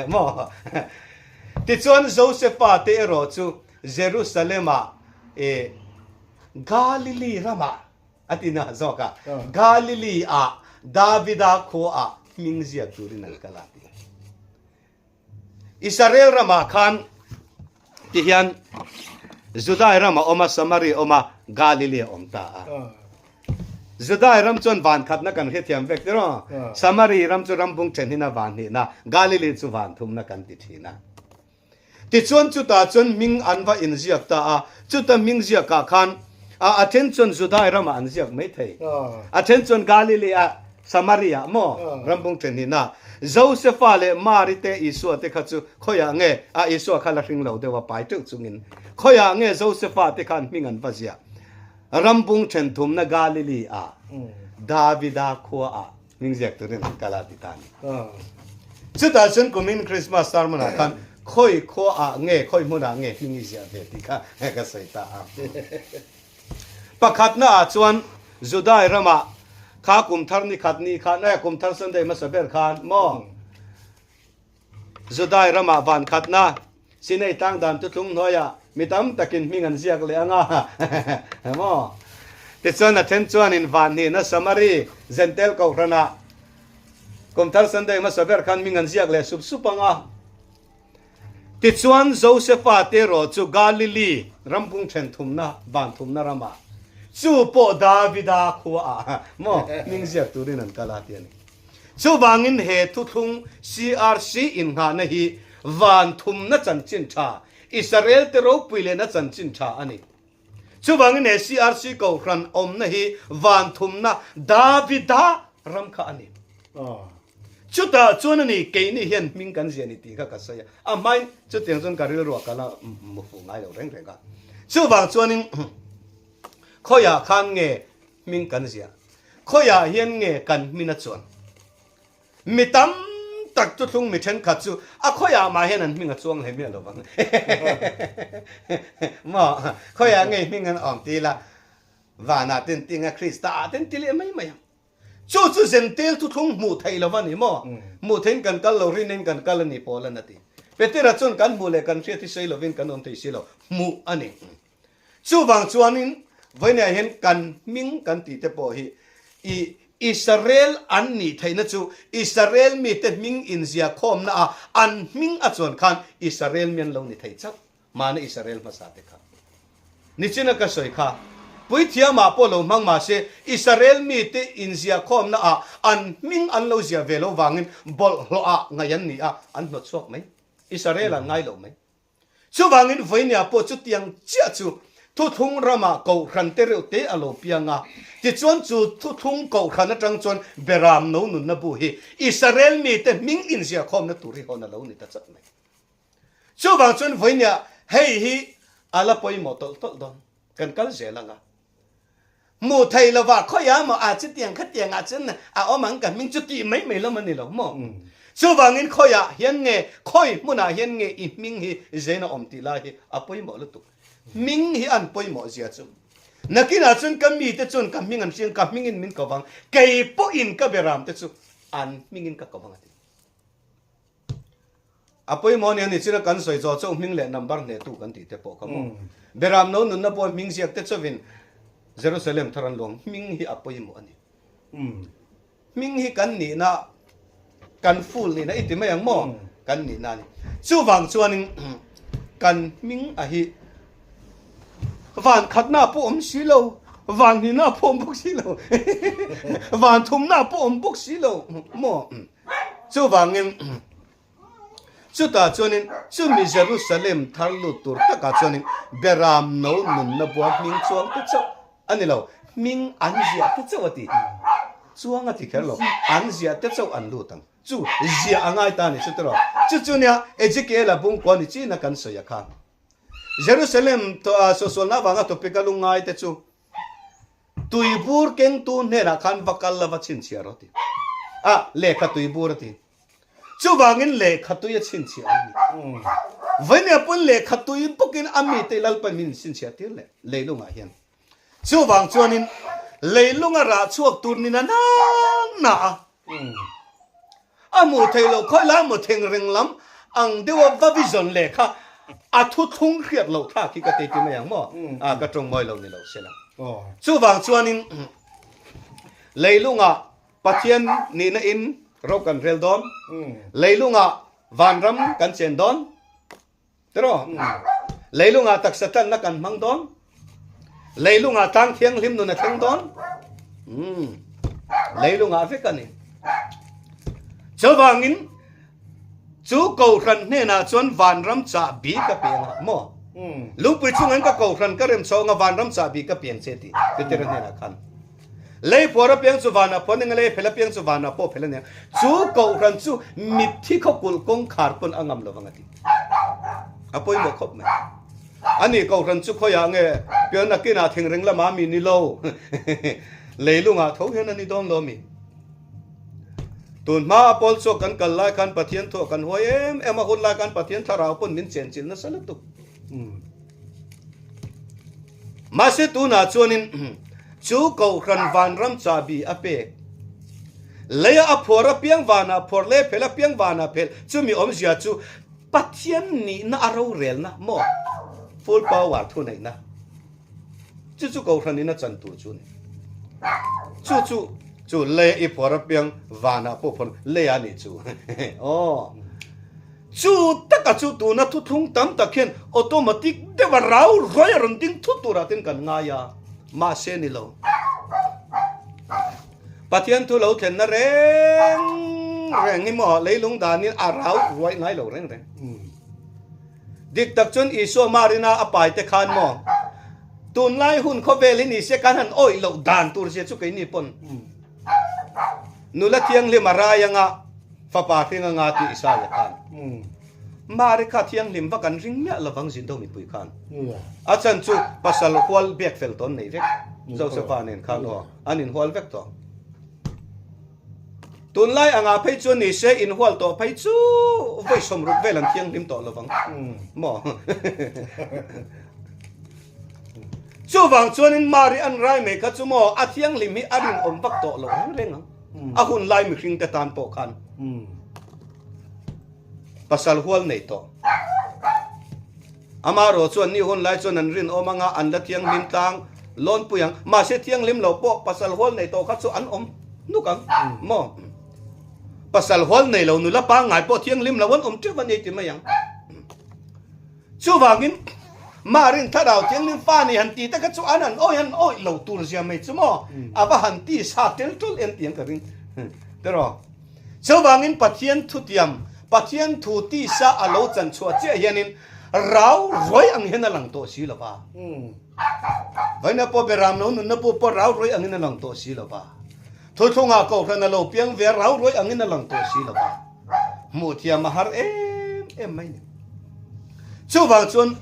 Maw? Tichuan Josepha te erawh chu Jerusalem-ah, Galilee ramah. A ti na zawk a, Galili ah Davida khua ah hming ziak turin an kal a ti. Israel ramah khan ti hian Judai ram a awm a, Samari a awm a, Galili a awm ta a. Judai ram chuan van khatna kan hrethiam vek tiraw? Samari ram chu rambung then hina van hnihna, Galili chu van thumna kan ti thin a. Tichuan chutah chuan hming an va inziak ta a, chuta hming ziakah khan a then chuan Judai ramah an ziak mai thei, a then chuan Galili ah, Samaria ah maw rambung then hnihna. Josefa leh Mari te Isua te kha chu khawiah nge, a Isua kha la hring lo deuh a pai teuh chungin, khawiah nge Josefa te khan hming an va ziah? Rambung then thumna Galili ah, Davida khua ah. Hming ziak turin an kal a ti ta a ni. Chutah chuan kumin Christmas sermon ah khan khawi khua ah nge, khawi hmun ah nge hming i ziah ve tih kha ka sawi ta a. Pakhatna ah chuan Judai ramah kha kum thar ni khat ni khan, eh kum thar Sunday hmasa ber khan maw Judai ramah van khatna Sinai tlang dan thuthlung hnuaiah mi tam takin hming an ziak leh ang a, maw? Tichuan a then chuanin vanhnihna Samari Zentel Kohhranah Kumthar Sunday hmasa ber khan hming an ziak leh sup sup ang a. Tichuan Josefa te erawh chu Galili rampung then thumna van thumna ramah chu pawh Davida khuaah maw hming ziak turin an kal a ti a ni. Chuvangin he thuthlung CRC innghahna hi van thumna chanchin tha, Israel te ropui lehna chanchin tha a ni. Chuvangin he CRC kohhran awmna hi van thumna Davida ram kha a ni. Chutah chuan a ni, keini hian hming kan ziah ni tih kha ka sawi a, a hmain chutiang chuan ka rilruah ka la mu fuh ngai lo reng reng a. Chuvang chuanin khawiah khan nge Hming kan ziah. Khawiah hian nge kan hmin a chuan? Mi tam tak chu thlung mi thenkhat chu a khawiah mah hian an hming a chuang hle miah lo vang. Maw? Khawiah nge hming an awm ti ila vanah ten tinga Krista ah ten ti leh mai mai ang. Chu chu zentel thuthlung hmuh theih lo va ni maw? Hmuh theihin kan kal lo, rin in kan kal a ni pawl an a ti. Petera chuan kan hmuh leh kan hriat hi sawi lovin kan awm thei si lo, hmuh a ni. Chuvang chuanin vawiinah hian kan hming kan tih te pawh hi i Israel an nih theihna chu Israel mite hming inzia khawmna a an hming a chuan khan Israel mi an lo ni thei chauh mahna Israel hmasa te kha nichina ka sawi kha puithiamah pawh lo hmang mahse Israel mite inzia khawmna ah an hming an lo zia ve lo vangin bawlhhlawh ah ngaih an ni a an hnawtchhuak mai Israel an ngai lo mai. Chuvangin vawinia pawh chutiang chiah chu thuthlung ramah kohhran te reuh te a lo piang a. Tichuan chu thuthlung kohhran atang chuan Beram no nunna bu hi Israel mite hming inziahkhawmna tur hi hawn a lo ni ta chat mai. Chuvang chuan vawinia hei hi a la pawimawh tawlh tawlh dawn. Kan kal zel ang a. Hmuh theih lovah khawiah maw a chutiang khatiang ah chuan a awm ang ka hming chu tih mai mai lam a ni lo maw? Chuvangin khawiah hian nge khawi hmunah hian nge i hming hi zen a awm tih lai hi a pawimawh lutuk. Hming hi an pawimawh zia chu. Nakinah chuan ka mite chuan ka hming an hriang ka hmingin min ko vang kei pawhin ka beram te chu an hmingin ka ko vang a ti. A pawimawh nia ni china kan sawi chaw chauh hming leh number hnehtu kan tih te pawh kha maw. Beram no nunna pawh hming ziak te chauhin Jerusalem thar an luang hming hi a pawimawh a ni. Hming hi kan nihna kan full nihna i ti mai ang maw kan nihna a ni. Chuvang chuanin kan hming a hi van khatna pawh awm si lo, van hnihna pawh awm bawk si lo, van thumna pawh awm bawk si lo maw. Chuvangin chutah chuanin chumi Jerusalem thar lut tur takah chuanin Beram no nunna bua hming chuang te chauh a ni lo, hming an ziah te chauh a ti. Chuang a ti kher lo, an ziah te chauh an lut ang. Chu ziah a ngai ta a ni chu tiraw? Chu chu nia Ezekiel-a bungkua ni chin a kan sawi a kha. Jerusalem suahsualna avanga topic a lungngai te chu Tuibur kengtu hnenah khan va kal la va chhinchhiah rawh a ti. A, lehkha tuibur a ti. Chuvangin lehkha tui a chhinchhiah an ni. Vawinia pawn lehkha tui bawkin a mite Lalpa min chhinchhiah tir leh leilungah hian. Chuvang chuanin leilunga rah chhuak tur ni na na na a. A hmuh theih loh khawi lai maw thengreng lam ang deuha va vision lehkha a thuthlung hriat loh thlak hi ka tei ti mai ang maw? A ka tawng mawi lo ni lo se la. Chuvang chuanin. Leilungah Pathian nihna in ro kan rel dawn. Leilungah vanram kan chen dawn. Tiraw? Leilungah taksa tlanna kan hmang dawn. Leilungah tlang thianghlim nun a thleng dawn. Leilungah vek a ni. Chuvangin chu kohhran hnenah chuan vanram chahbi ka piang a maw? Lungpui chungin ka kohhran ka rem chhawng a vanram chahbi ka piang che tih Petera hnenah khan. Lei phuar apiang chu vanah phuan eng a, lei phel apiang chu vanah pawh phel a nia. Chu kohhran chu mitthi khawkulh kawngkhar pawn a ngam lovang a ti. A pawimawh khawp mai. Ani kohhran chu khawiah nge pian nakinah thingreng lamah mi ni lo. Leilungah tho hian a ni dawn lo mi. Tun hma a pawl chhuak kan kal lai khan Pathian thuah kan huai em em a, hun lai khan Pathian thlarau pawn min chenchilh nasa lutuk. Mahse tunah chuanin chu Kohhran vanram chahbi a pek. Leia a phuar apiang vanah phuar leh phel apiang vanah phel chumi awmzia chu Pathian nihna a rorelna maw? Full power thuneihna. Chu chu Kohhranin a chan tur chu a ni. Chu chu chu leia i phuar apiang vanah pawh phuar leia a nih chu. Aw. Chu taka chu tuna thuthlung tam tak hian automatic deuha rau ruai a rawn ding thut turah ten kan ngai a, mahse ni lo. Pathian thu lo thlenna reng reng hi maw leilung danin a rau ruai ngai lo reng reng. Dik tak chuan Isua Marina a pai te khan maw tunlai hun khawvel hi ni se kan han awih loh dan tur zia chu keini pawn nula thianghlim a rai anga Fapa hring anga tih Isaia khan Mari kha thianghlim vak an ring miah lovang Zindo mipui khan. A chan chu pasal hual biak fel tawn nei vek Josefa nen khan aw an inhual vek tawh. Tunlai anga phei chuan ni se inhual tawh phei chu vawi 60 vel an thianghlim tawh lovang maw. Chuvang chuanin Mari an rai mai kha chu maw a thianghlim hi a rinawm vak tawh lo reng reng ang. A hun lai mihring te tan pawh khan pasal hual nei tawh. Amaherawh chuan ni hun lai chuan an rinawm anga an la thianghlim tlang lawnpui ang. Mahse thianghlim lo pawh pasal hual nei tawh kha chu an awm nuk ang maw? Pasal hual nei lo nula pangngai pawh thianghlim lo an awm teuh a ni ti mai ang. Chuvangin, Marin Thlarau Thianghlim fa ni han ti te kha chu an han awih han awih lo tur zia mai chu maw? A va han ti sa tel tul em tiang ka ring. Tiraw? Chuvangin Pathian thutiam, Pathian thu ti sa a lo chan chhuah chiah hianin rau ruai ang hian a lang tawh si lo va. Vawiina pawh Beram lo nunna pawh pawh rau ruai angin a lang tawh si lo va. Thuthlungah Kohhran a lo piang ve a rau ruai angin a lang tawh si lo va. Hmuh thiam a har em em mai ni. Chuvang chuan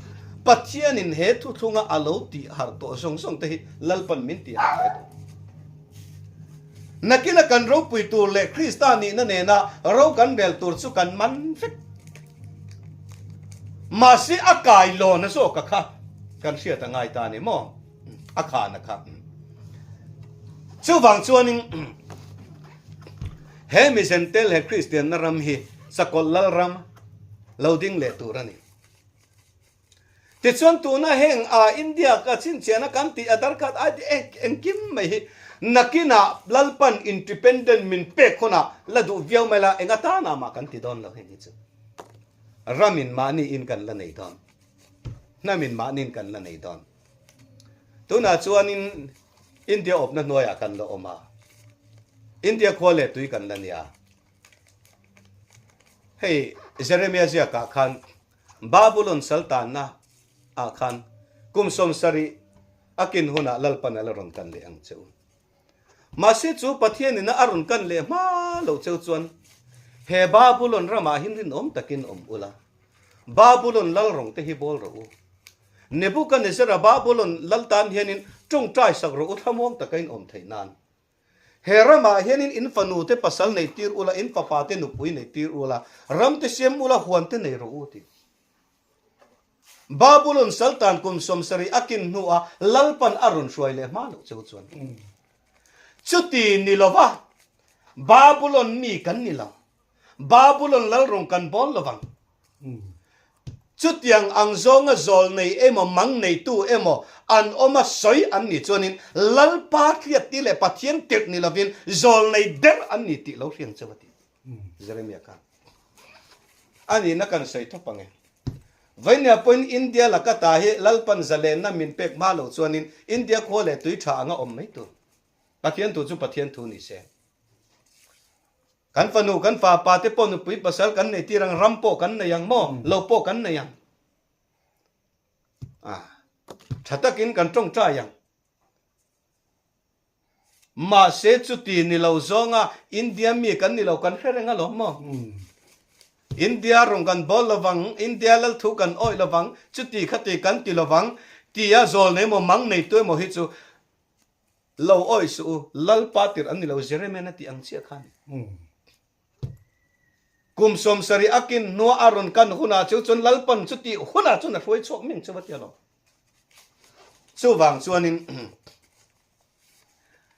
Pathianin he thuthlunga a lo tih harh tawh zawng zawng te hi Lalpan min tih harh ve tawh. Nakina kan ropui tur leh Krista nihna nena ro kan rel tur chu kan man vek. Mahse a kai lawna zawka kha kan hriat a ngai ta a ni maw? A khana kha. Chuvang chuanin he mi Zentel he Kristianna ram hi Sakawlh Lal ram lo ding leh tur a ni. Tichuan tuna heng a India ka chhinchhiahna kan tih Aadhaar card ID engkim mai hi nakinah Lalpan independent min pek hunah la duh viau mai la eng atana mah kan ti dawn lo heng hi chu ramin mahni in kan la nei dawn hnamin mahni in kan la nei dawn. Tunah chuanin India awpna hnuaiah kan la awm a, India khua leh tui kan la nia. Hei Jeremia ziakah khan Babulon saltanna ah khan kum 70 a kin hunah Lalpan a la rawn kan leh ang che u. Mahse chu Pathianin a rawn kan leh hma lo cheu chuan he Babulon ramah hin rinawm takin awm ula, Babulon lal rawng te hi bawl rawh u. Nebuchadnezzar-a Babulon lal tan hianin tawngtai sak rawh u thlamuang taka in awm theih nan. He ramah hianin in fanu te pasal nei tir ula, in fapa te nupui nei tir ula, ram te siam ula, huan te nei rawh u ti. Babulon saltan kum 70 a kin hnuah Lalpan a rawn hruai leh hma loh cheu chuan. Chuti ni lova Babulon mi kan ni lo. Babulon lalrawng kan bawl lovang. Chutiang ang zawnga zawl nei emaw mang neitu emaw an awm a sawi an nih chuanin Lalpa hriat tih leh Pathian tirh ni lovin zawl nei der an ni tih lo hriang cheu a ti. Jeremia khan a nihna kan sawi thawp ang e. Vainia pawhin India laka ta hi Lalpan zalenna min pek hma lo chuanin India khua leh tui tha anga awm mai tur. Pathian thu chu Pathian thu ni se. Kan fanu, kan fapa te pawh nupui pasal kan nei tir ang, ram pawh kan nei ang maw? Lo pawh kan nei ang. Ah, tha takin kan tawngtai ang. Mahse chuti ni lo zawnga India mi kan ni lo kan hre reng alawm maw? India rawng kan bawl lovang, India lal thu kan awih lovang, chuti khati kan ti lovang tia zawl nei maw mang nei tu emaw hi chu Lo awih suh u, Lalpa tirh an ni lo, Jeremiah-na tih ang chiah kha a ni. Kum 70 a kin hnua a rawn kan hunah chu chuan Lalpan chu tih hunah chuan a hruai chhuak meng chu va ti alawm. Chuvang chuanin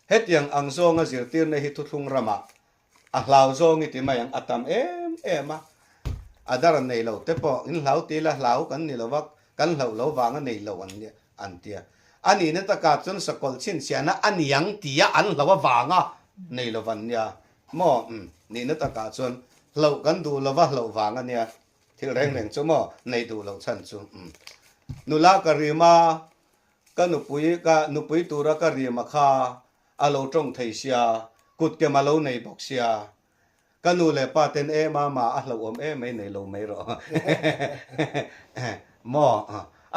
hetiang ang zawnga zirtirna hi thuthlung ramah a hlau zawng i ti mai ang, a tam em em a, a dar nei lo te pawh in hlau ti ila hlau kan ni lo va, kan hlauh lo vanga nei lo an nia an tia. A nihna takah chuan sakawlh chhinchhiahna a niang tia an hlau avanga nei lo an nia maw? Umm, nihna takah chuan hlauh kan duh lo va hlauh vang a nia, thil reng reng chu maw nei duh loh chhan chu. Umm, nula ka rim a, ka nupui ka nupui tura ka rim a kha A lo tawng thei sia, kutkem a lo nei bawk sia. Ka nu leh pa ten e mama a hlauhawm em mai nei lo mai rawh. Maw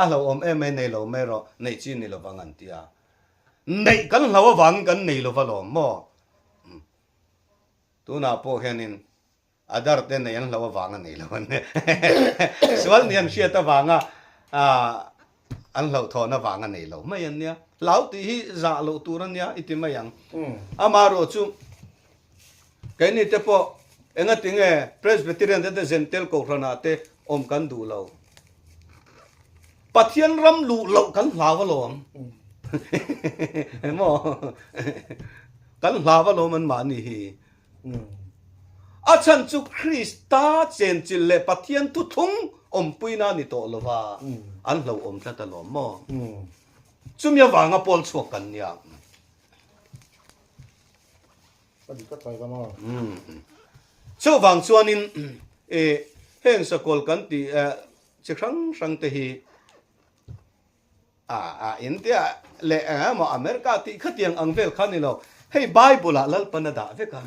a hlauhawm em mai nei lo mai rawh, neih chi ni lovang an ti a. Neih kan hlau avangin kan nei lova lawm maw? Tunah pawh hianin A dar te nei an hlo avanga nei lo an ni. Sual nih an hriat avanga an hlauhthawn avanga nei lo mai an nia. Hlau tih hi zah loh tur a nia i ti mai ang. Amaherawh chu keini te pawh engati nge Presbyterian te te Zentel Kohhranah te awm kan duh lo. Pathian ram luh loh kan hlau alawm. Emaw kan hlau alawm anmahni hi. A chhan chu Krista chenchilh leh Pathian thuthlung awmpuina a ni tawh lo va, an hlauhawm tlat alawm maw? Chumi avanga pawl chhuak kan nia. Chuvang chuanin heng sakawlh kan tih chi hrang hrang te hi A a India leh eng emaw America tih khatiang ang vel kha ni lo. Hei Bible ah Lalpan a dah vek a.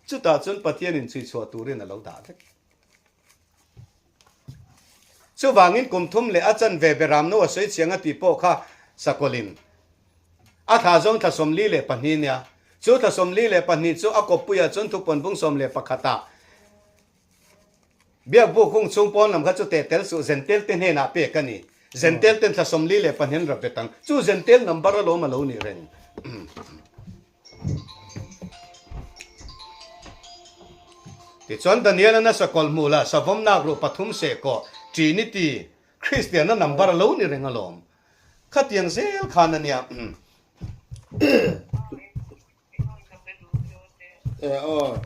Chutah chuan Pathian in chhuichhuah turin a lo dah vek. Chuvangin kum thum leh a chanve Beramno a sawi chiang a tih pawh kha Sakawlin a thla zawng thla 42 nia. Chu thla 42 chu a kawppuiah chuan thupawn bung 11 ah Biakbuk hung chhung pawn lam kha chu teh tel suh Zentel te hnenah pek a ni. Zentel ten thla 42 an rap bet ang. Chu Zentel number alawm a lo nih reng. Tichuan Daniel-a nasa kawlh hmuh lah savawm nak ruh pathum seh kawh Trinity Kristianna number a lo ni reng alawm. Khatiang zel khan a nia. E aw.